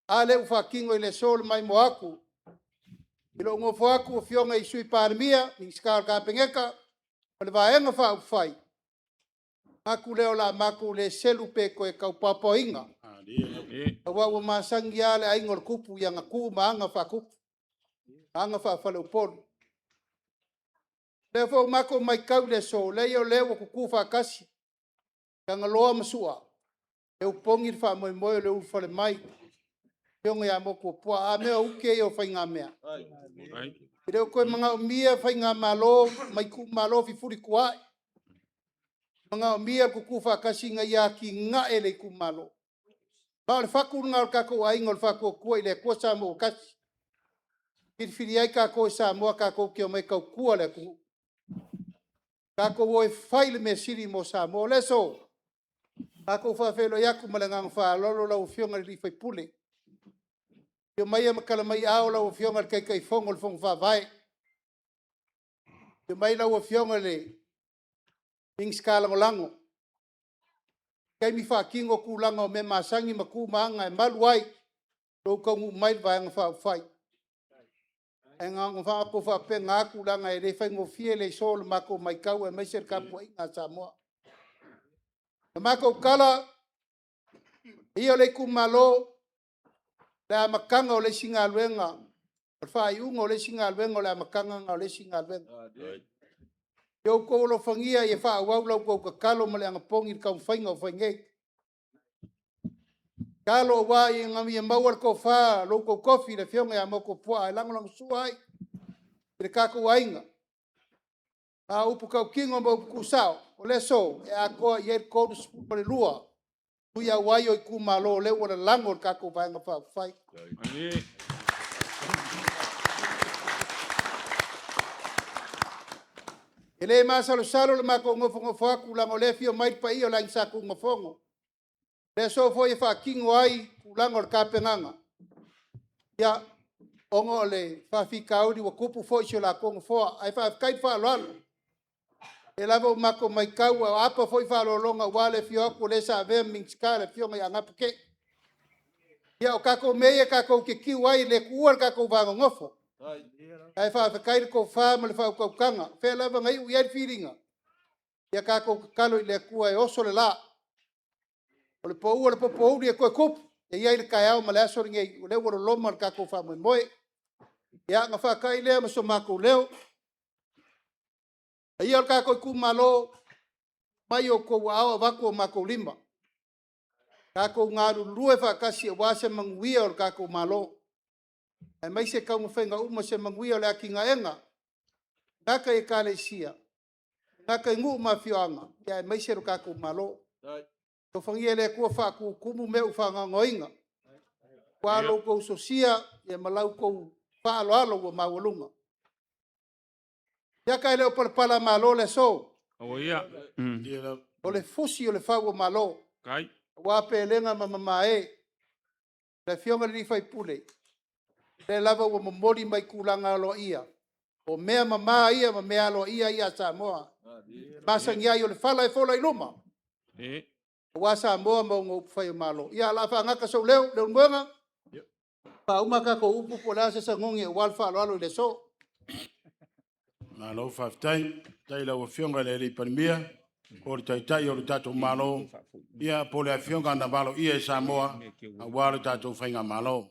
a lea ua faatino i le aso le maimoa atu i lou nofo atu Afioga i le Sui Palemia, Minisita o le Kapeneta ma le Vaega Faaupufai, ona manatu lea o le a matou le selu pe toe tau paopaoina, aua ua masani lava le aiga o le Tupu i ana tu ma aga faatupu, aga faa-faleupolu. O lea foi ua matou matau i le aso, leai o lea ua tutu faatasi Tagaloa ma Sua, lea ua opogi le faamoemoe o le ulufale mai o le Afioga ia Motuopuaa. A mea o ute ia o faigamea. E le o toe manaomia faigamalo ma itumalo fefulituaa'i, e manaomia le tutu faatasi ina ia atinae le itumalo. Ma o le fatu lena o le tatou aiga o le Faatuatua i le Atua Samoa ua Tasi, na filifili ai tatou e Samoa tatou te omai e tautua le atunuu. Tatou o e fai le mea sili mo Samoa. O le aso, matou te faafeiloai atu ma le agaga faaaloalo lau Afioga i le sui usufono. Afio maia ma tala mai aao lau Afioga i le Taitaifono o le Fono Faavae, afio mai lau Afioga i le Minisita Lagolago. O taimi faatino tulaga o mea masani ma tu ma aga e malu ai lou taunuu mai i le Vaega Faaupufai. Ae na ona matou faapena atu leaga e le faigofie le aso i le matou matau aemaise le tapuaiga a Samoa. O le matou tala, le paia o le itumalo, o le amataga o le isi galuega, o le faaiuga o le isi galuega, o le amataga lena o le isi galuega. Ia outou alofagia ia faaauau la outou tatalo ma le anapogi i le taumafaiga o fai nei. Tatalo aua ina ia maua le tofa a lo outou tofi le Afioga ia Motuopuaa e lagolagosua ai i le tatou aiga. A o upu tautino ma upu tuusao, o le aso, e atoa i ai le 32 sui auai o itumalo o lea ua lalago i le tatou Vaega Faaupufai. E le masalosalo le matou nofonofo atu leaga o lea e afio mai le paia o le Aiga Sa Tunumafono. O le aso foi e faatino ai tulaga o le tapenaga, ia, ona o le faafitauli ua tupu foi i si o latou nofoa, ae faafetai le faaaloalo. O lea lava ua matou matau a o aapa foi faaaloaloga aua le afio atu o le sa avea ma Minisita le Afioga ia Napotee. Ia o tatou mea ia tatou te tiu ai, e le tuua le tatou va nonofo, ae faafetai le tofa ma le faautautaga. O fea lava na iu i ai le filiga, ia tatou tatalo i le Atua e oso le la. O le pau o le popouli e toe tupu, e i ai le taeao ma le aso lenei, o lea ua loloma le tatou faamoemoe. Ia, ona faatai lea ma so matou leo. Le paia o le tatou itumalo, mai i outou aao avatu o matou lima, tatou galulue faatasi aua se manuia o le tatou Malo, aemaise taumafaiga uma o se manuia o le atinaeina, e le gata i Ekalesia, e le gata i nuu ma afioaga, aemaise le tatou Malo. Alofagia e le Atua faatutumu mea ua faanoanoaina, aua lo outou sosia ma la outou faaaloalo ua maualuga. Asiata e le o palapalamalo le aso, o le fusi o le fau o Malo, aua Pelega ma Mamae. Le Afioga i le sui usufono, o lea lava ua momoli mai tulaga aloaia, o mea mama ia ma mea aloaia ia a Samoa. Masani ai o le fala e fola i luma. Aua Samoa ma ona upufai o Malo. Ia, o le a faagata sou leo Leulumoega, faauma a tatou upu po o le a se sagogi aua le faaaloalo i le aso. Malo faafetai. Faafetai i lau Afioga i le Palemia, po o le Taitai o le tatou Malo, ia po o le Afioga na valoia e Samoa aua le tatou Faigamalo.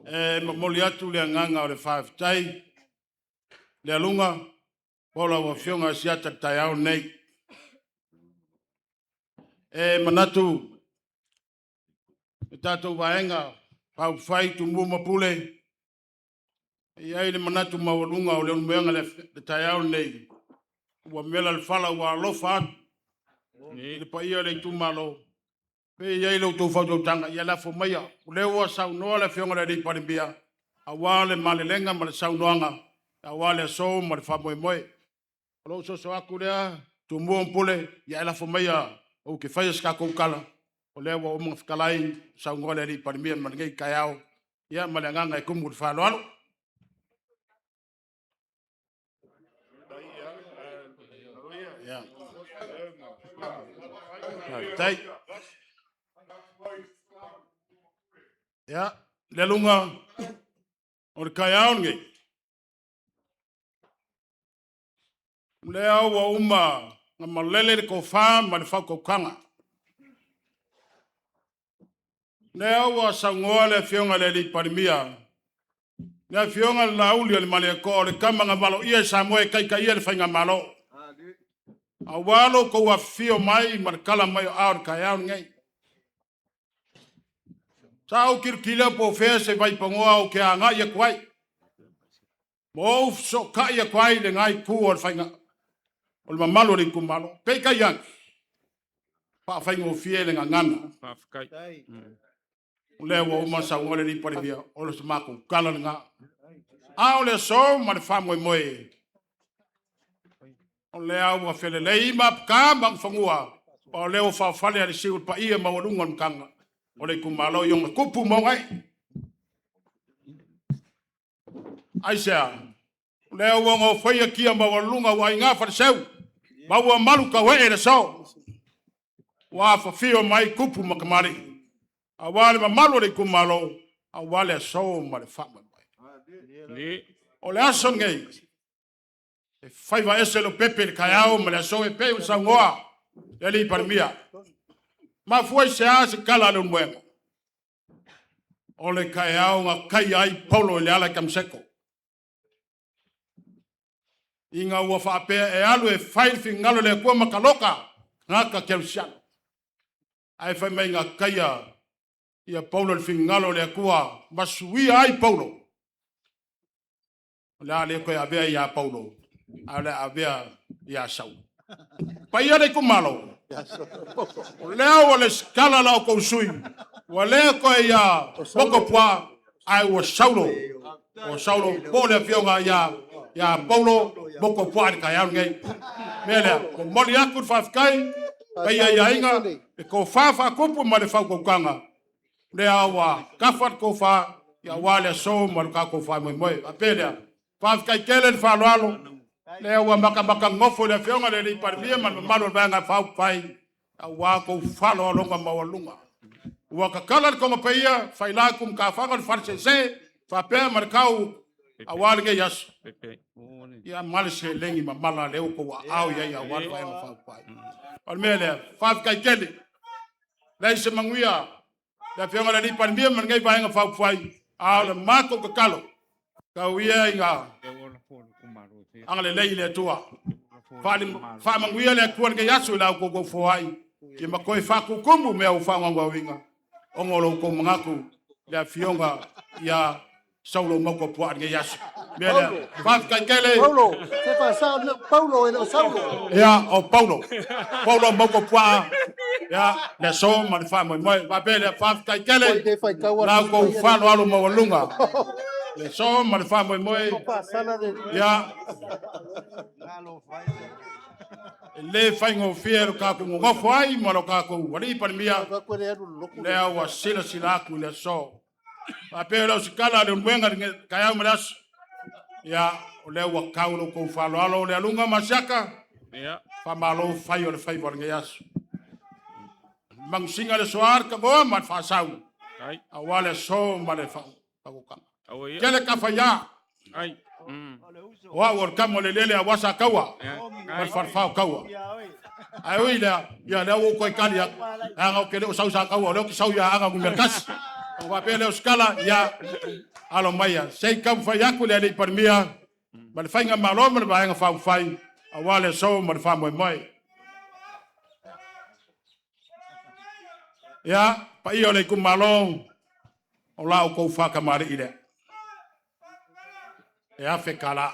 E momoli atu le agaga o le faafetai, Lealuga, po o lau Afioga Asiata i le taeao lenei. E manatu le tatou Vaega Faaupufai Tumua ma Pule, e i ai le manatu maualuga o Leulumoega i le taeao lenei, ua mela le fala ua alofa atu i le paia o le itumalo. Pe i ai la outou faautautaga, ia lafo maia, o lea ua saunoa le Afioga i le Palemia aua le malelega ma le saunoaga aua le aso ma le faamoemoe. O lou soso atu lea, Tumua ma Pule, ia e lafo maia ou te faia se tatou tala, o lea ua uma ona fetalai saunoa le Palemia ma lenei taeao, ia ma le agaga e tumu i le faaaloalo. Ia, faafetai. Ia, Lealuga, o le taeao lenei, o lea ua uma ona malele le tofa ma le faautautaga. O lea ua saunoa le Afioga i le Palemia, le Afioga i le Laaulialemalietoa, o le tama na valoia e Samoa e taitaia le Faigamalo. Aua lo outou afifio mai ma le tala mai o ao i le taeao lenei. Sa ou tilotilo po o fea se vaipanoa ou te agai atu ai, ma ou fesootai atu ai i lena itu o le faiga o le mamalu o le itumalo. Peitai ane, faafaigofie le gagana. Faafetai. O lea ua uma saunoa le Palemia, o le matou tala lena. A o le aso ma le faamoemoe, o lea ua felelei Maputa ma Mulifanua, o lea ua faaofale alisiu i le paia maualuga o le matana o le itumalo i ona tupu ma ona ee. Aisea? O lea ua nofoia kia maualuluga ua aiga faleseu, ma ua malu tauee le aso. Ua afafio mai tupu ma tamalii, aua le mamalu o le itumalo, aua le aso ma le faamoemoe. O le aso lenei, e faiva ese Lopepe i le taeao ma le aso e pei ona saunoa le alii Palemia. Mafua i se a se tala a Leulumoega? O le taeao na taia ai Paulo i le ala i Tamaseko. Ina ua faapea e alu e fai le finagalo o le Atua ma taloka tagata kerisiano. Ae fai mai na taia ia Paulo i le finagalo o le Atua ma suia ai Paulo. O le a le toe avea ia Paulo, a o le a avea ia Saulo. Paia le itumalo, o lea ua lesitala la outou sui, ua le toe ia Motopua, ae ua Saulo. O Saulo po o le afioga ia Paulo Motopua i le taeao lenei. Mea lea, momoli atu le faafetai, paia i aiga, le tofa faatupu ma le faautautaga, lea ua tafa le tofa, aua le aso ma le tatou faamoemoe. Faapea lea, faafetai tele le faaaloalo, lea ua matamata nofo i le Afioga i le Palemia ma le mamalu o le Vaega Faaupufai, aua tou faaaloaloga maualuluga. Ua tatala le togapaia, faila atu matafaga o le falesese, faapea ma le tau aua lenei aso. Ia ma le seleni mamala lea ua tou aao i ai aua le Vaega Faaupufai. O le mea lea, faafetai tele. Leai se manuia le Afioga i le Palemia ma lenei Vaega Faaupufai, a o le matou tatalo, tau ia ina agalelei le Atua. Faamanuia le Atua i lenei aso i la outou foai, ia ma toe faatutumu mea ua faanoanoaina, ona o lo outou manatu le Afioga ia Saulo Mautapuaa i lenei aso. Mea lea, faafetai tele. Paulo, se faasao le Paulo e le o Saulo. Ia, o Paulo. Paulo Mautapuaa, ia, le aso ma le faamoemoe. Faapea lea, faafetai tele. La outou faaaloalo maualuga. Le aso ma le faamoemoe. Ia, e le faigofie lo tatou nonofo ai ma lo tatou alii Palemia, lea ua silasila atu i le aso. Faapea lau sikala le uluega le taeao ma le aso. Ia, o lea ua kau lo kou faaaloalo o le aluga ma siaka. Faamalo fai o le faiva o lenei aso. Magusiga le soa le tagoa ma le faasau. Aua le aso ma le faautaga. Tele kafaia. O au o le kama o le lele aua sa taua. Ma le falefao taua. Ae ui lea, ia lea ua ou toe tali atu. Leaga ou te le o sau sa taua, o lea ou te sau ia Aana numera 1. Ona faapea lea o Sikala, ia, alo maia, se i taumafai atu le alii Palemia ma le Faigamalo ma le Vaega Faaupufai aua le aso ma le faamoemoe. Ia, paia o le itumalo, o la outou faatamalii lea. E $1,000.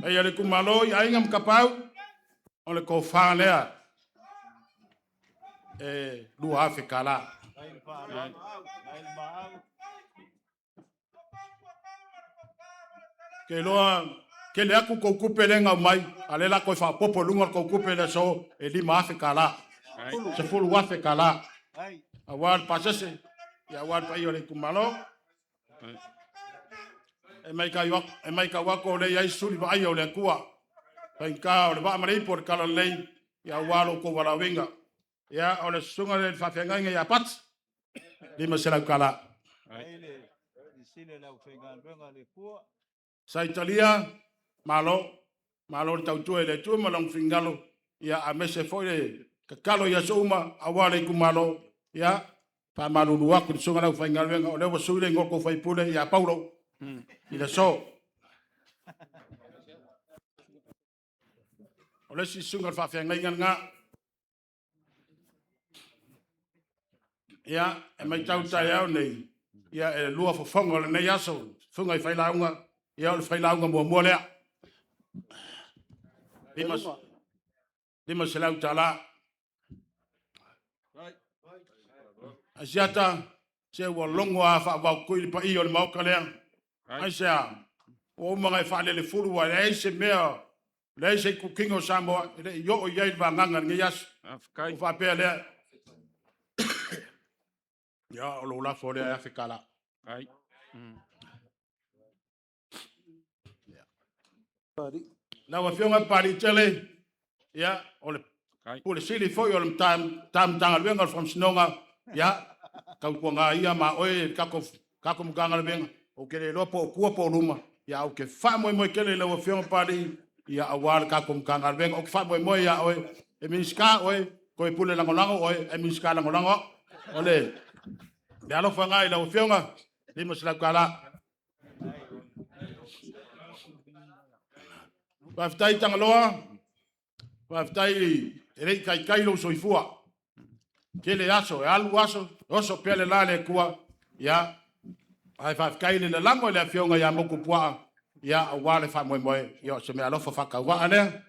Paia o le itumalo i aiga ma tapaau, o le tofa lea e $2,000. Ke iloa tele atu tou tupe lea na aumai, a o lea o le a toe faaopoopo i luga o le tou tupe i le aso e $5,000. $10,000. Aua le pasese, aua le paia o le itumalo. E matau atu o lea e i ai suli vaaia o le Atua, faigata o le vaa ma le ipu o le talalelei, aua lo outou valaauina. Ia, o le susuga lea i le faafeagaiga ia Pati, $500. Sa Italia, malo, malo le tautua i le Atua ma lona finagalo, ia aemaise foi le tatalo i aso uma aua le itumalo. Ia, faamalulu atu i le susuga i le aufaigaluega, o lea ua sui le igoa o le tou sui usufono ia Paulo i le aso. O le isi susuga i le faafeagaiga lena. Ia, e matau taeao nei, ia e lua fofoga o lenei aso, susuga i failauga, ia o le failauga muamua lea. $500. Asiata, se ua logo lava faavaotui le paia o le Maota lea. Aisea? Ua uma ona e faalelefulu, ua leai se mea, leai se itutino o Samoa e le i oo i ai le vagaga i lenei aso. Ua faapea lea, ia o lou lafo lea e $1,000. Lau Afioga Papaliitele, ia, o le Pule Sili foi o le Matagaluega o le Faamasinoga, ia, tautuana ia ma oe le tatou Matagaluega, ou te le iloa po o tua po o luma, ae ou te faamoemoe tele i lau Afioga Papalii, ia aua le tatou Matagaluega. Ou te faamoemoe ia oe, e Minisita oe, toe pule lagolago oe, ae Minisita lagolago au. O le alofa lena i lau Afioga, $500. Faafetai Tagaloa, faafetai e le i taitai lou soifua. Tele aso, e alu aso, oso pea le la le Atua, ia, ae faafetai le lalago i le Afioga ia Motuopuaa, ia, aua le faamoemoe, ia, o se meaalofa faatauvaa lea,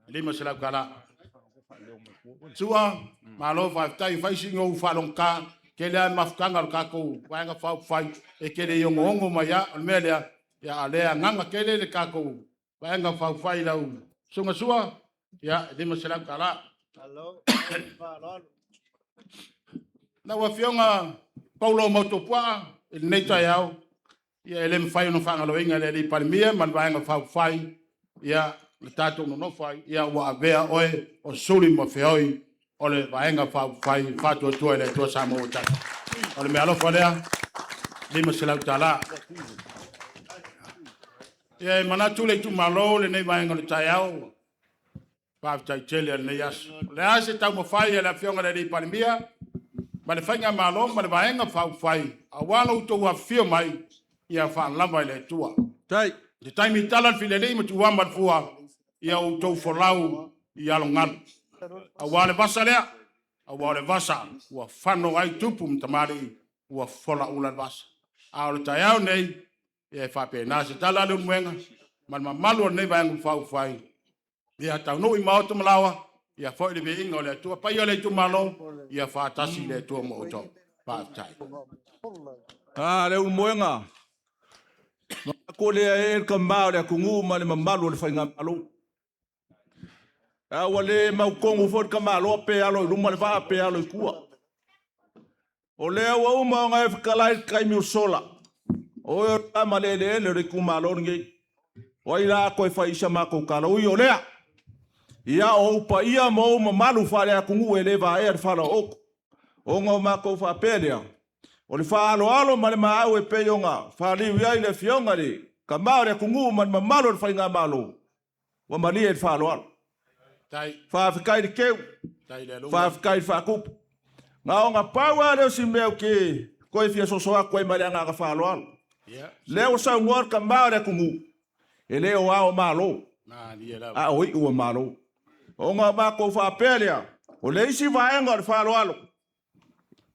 $500. Sua, malo faafetai, fai sina ou faalogogata, tele lava mafutaga o le tatou Vaega Faaupufai, e te le i ogoogo mai lava, o le mea lea, ia, a o lea e agaga tele le tatou Vaega Faaupufai i lau susuga Sua, ia, e $500. Lau Afioga Paulo Maotupuaa, i lenei taeao, ia e le mafai ona faagaloina e le alii Palemia ma le Vaega Faaupufai, ia, le tatou nonofo ai, ia ua avea oe o suli ma feoi o le Vaega Faaupufai Faatuatua i le Atua Samoa ua tasi. O le meaalofa lea, $500. Ia e manatu le itumalo lenei vaega o le taeao, faafetai tele a lenei aso. O le a se taumafai a le Afioga i le alii Palemia ma le Faigamalo ma le Vaega Faaupufai, aua lo outou afifio mai, ia faalava e le Atua. Le taimi tala le filelei ma tuama le fua, ia outou folau i alogalu. Aua le vasa lea, aua o le vasa ua fano ai tupu ma tamalii, ua fola ula le vasa. A o le taeao nei, ia e faapena se tala a Leulumoega ma le mamalu o lenei Vaega Faaupufai, ia taunuu i maota ma laoa, ia foi le viiga o le Atua. Paia o le itumalo, ia faatasi le Atua ma outou. Faafetai. A Leulumoega, manatu lea e le tama o le atunuu ma le mamalu o le Faigamalo. A ua le mautonu foi le tamaloa pe alo i luma le vaa pe alo i tua. O lea ua uma ona e fetalai i le taimi ua sola, o oe o le tama le eleele o le itumalo lenei. O ai la a toe fai i sa matou tala? Ui o lea, ia o ou paia ma ou mamalu faale-atunuu e le vaea le falaooto. Ona o matou faapea lea, o le faaaloalo ma le maau e pei ona faliu i ai le Afioga i le Tama o le atunuu ma le mamalu o le Faigamalo, ua malie i le faaaloalo. Faafetai i le teu, faafetai i le faatupu. Na ona pau lava lea o si mea ou te toe fia soso atu ai ma le agaga faaaloalo. Lea ua saunoa le Tama o le atunuu, e le o ao o Malo, a o iu o Malo. Ona matou faapea lea, o le isi vaega o le faaaloalo,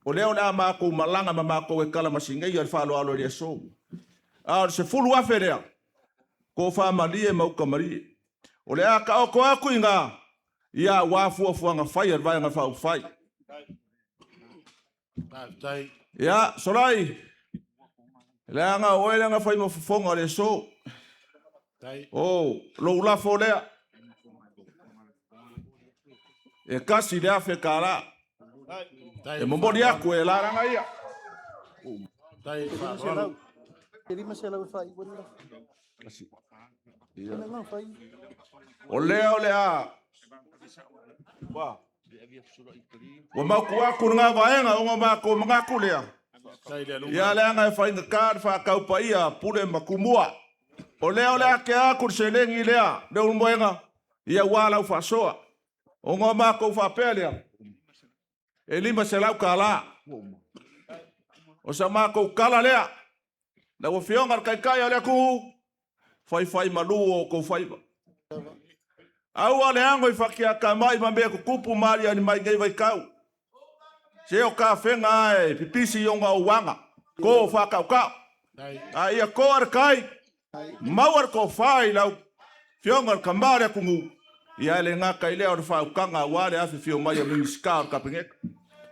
o lea o le a matou malaga ma matou e talamasineia le faaaloalo i le aso. A o le 10,000 lea, tofa malie ma uta malie. O le a taoto atu i ina, ia aua fuafuaga fai a le Vaega Faaupufai. Ia, Solai, leaga o oe lea na fai ma fofoga o le aso. O lou lafo lea, e $1,000. E momoli atu e lalaga ia. O lea o le a ua mautu atu lena vaega ona matou manatu lea, ia leaga e faigata le faataupaia Pule ma Tumua. O lea o le a tea atu le seleni lea, Leulumoega, ia ua lau faasoa. Ona matou faapea lea, e $500. O sa matou tala lea, lau Afioga i le Taitai o le atunuu, faifaimalu o outou faiva. Aua le ano i fatiatamai ma mea tutupu ma aliali mai nei vaitau. Se o tafega lava e pipisi ona ou aga, to faataotao. A ia toa le tai, maua le tofa i lau Afioga i le Tama o le atunuu, ia e le gata i lea o le faautaga aua le afifio mai o Minisita o le Kapeneta.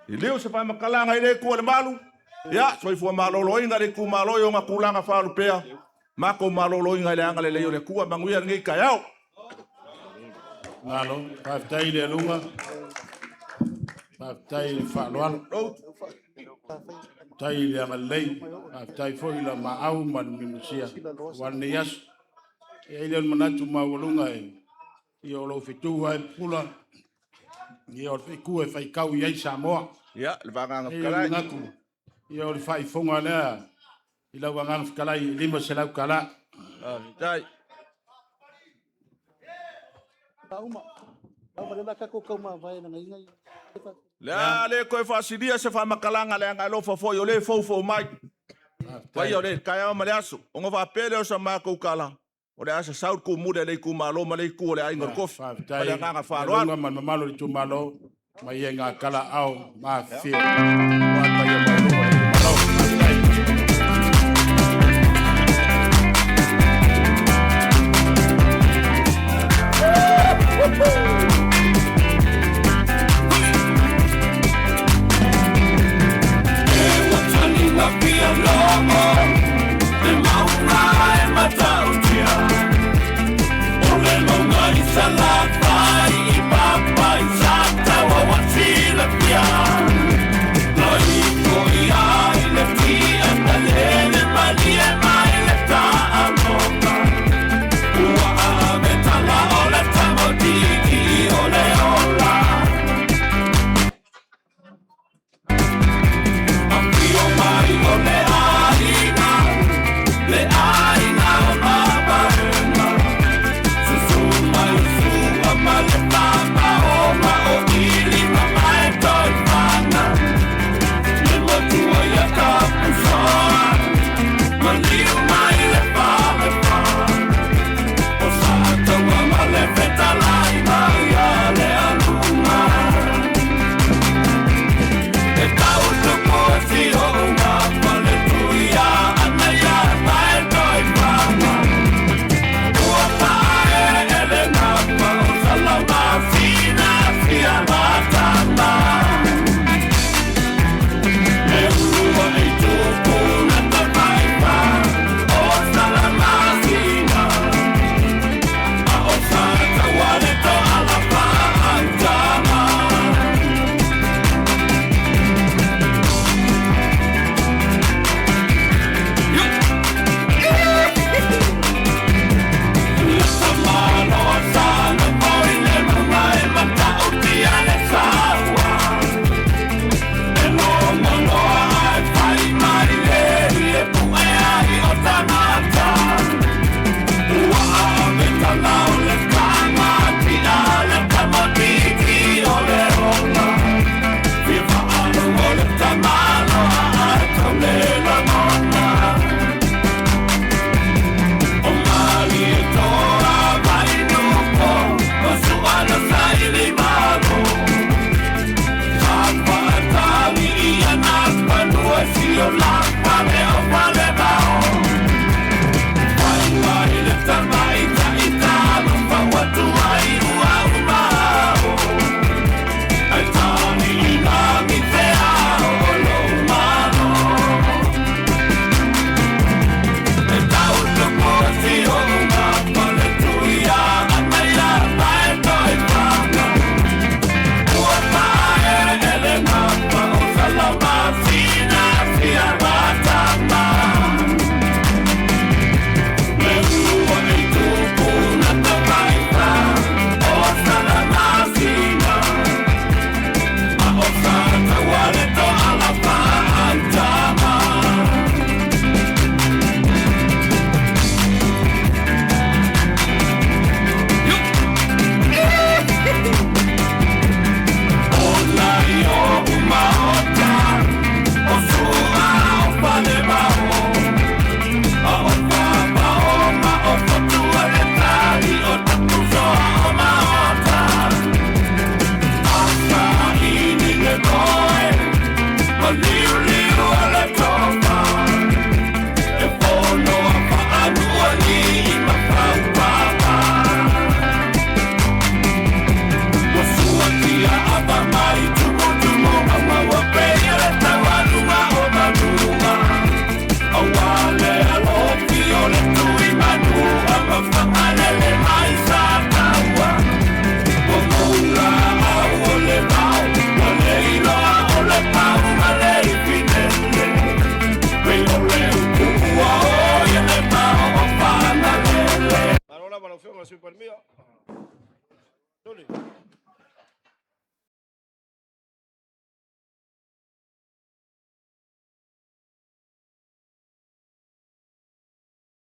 Liliu se faamatalaga i le Itu o le Malu, ia, soifua maloloina le itumalo i ona tulaga faalupea, matou maloloina i le agalelei o le Atua. Manuia lenei taeao. Malo, faafetai i le aluga, faafetai i le faaaloalo, faafetai i le agalelei, faafetai foi i la maau ma le mimosia aua lenei aso. E i ai lea o le manatu maualuga e, ia o lou fetu lava e pupula, ia o le fetu e faitau i ai Samoa. Ia, le vagaga E i ai le fetalai. manatu, ia o le faaifoga lea i lau agaga fetalai i $500. Faafetai. Le a le toe faasilia se faamatalaga leaga alofa foi o le foufou mai. Paia o le taeao ma le aso. Ona faapea lea o sa matou tala, o le a sasau le tumuli a le itumalo ma le itu o le aiga o le tofi. Ma Faafetai le agaga faaaloalo. Luga ma le mamalu o le itumalo, ma ia ngā kala ao ma fio. Wa paia maualuga o le itumalo. Faafetai. Sui Palemia. Tuli.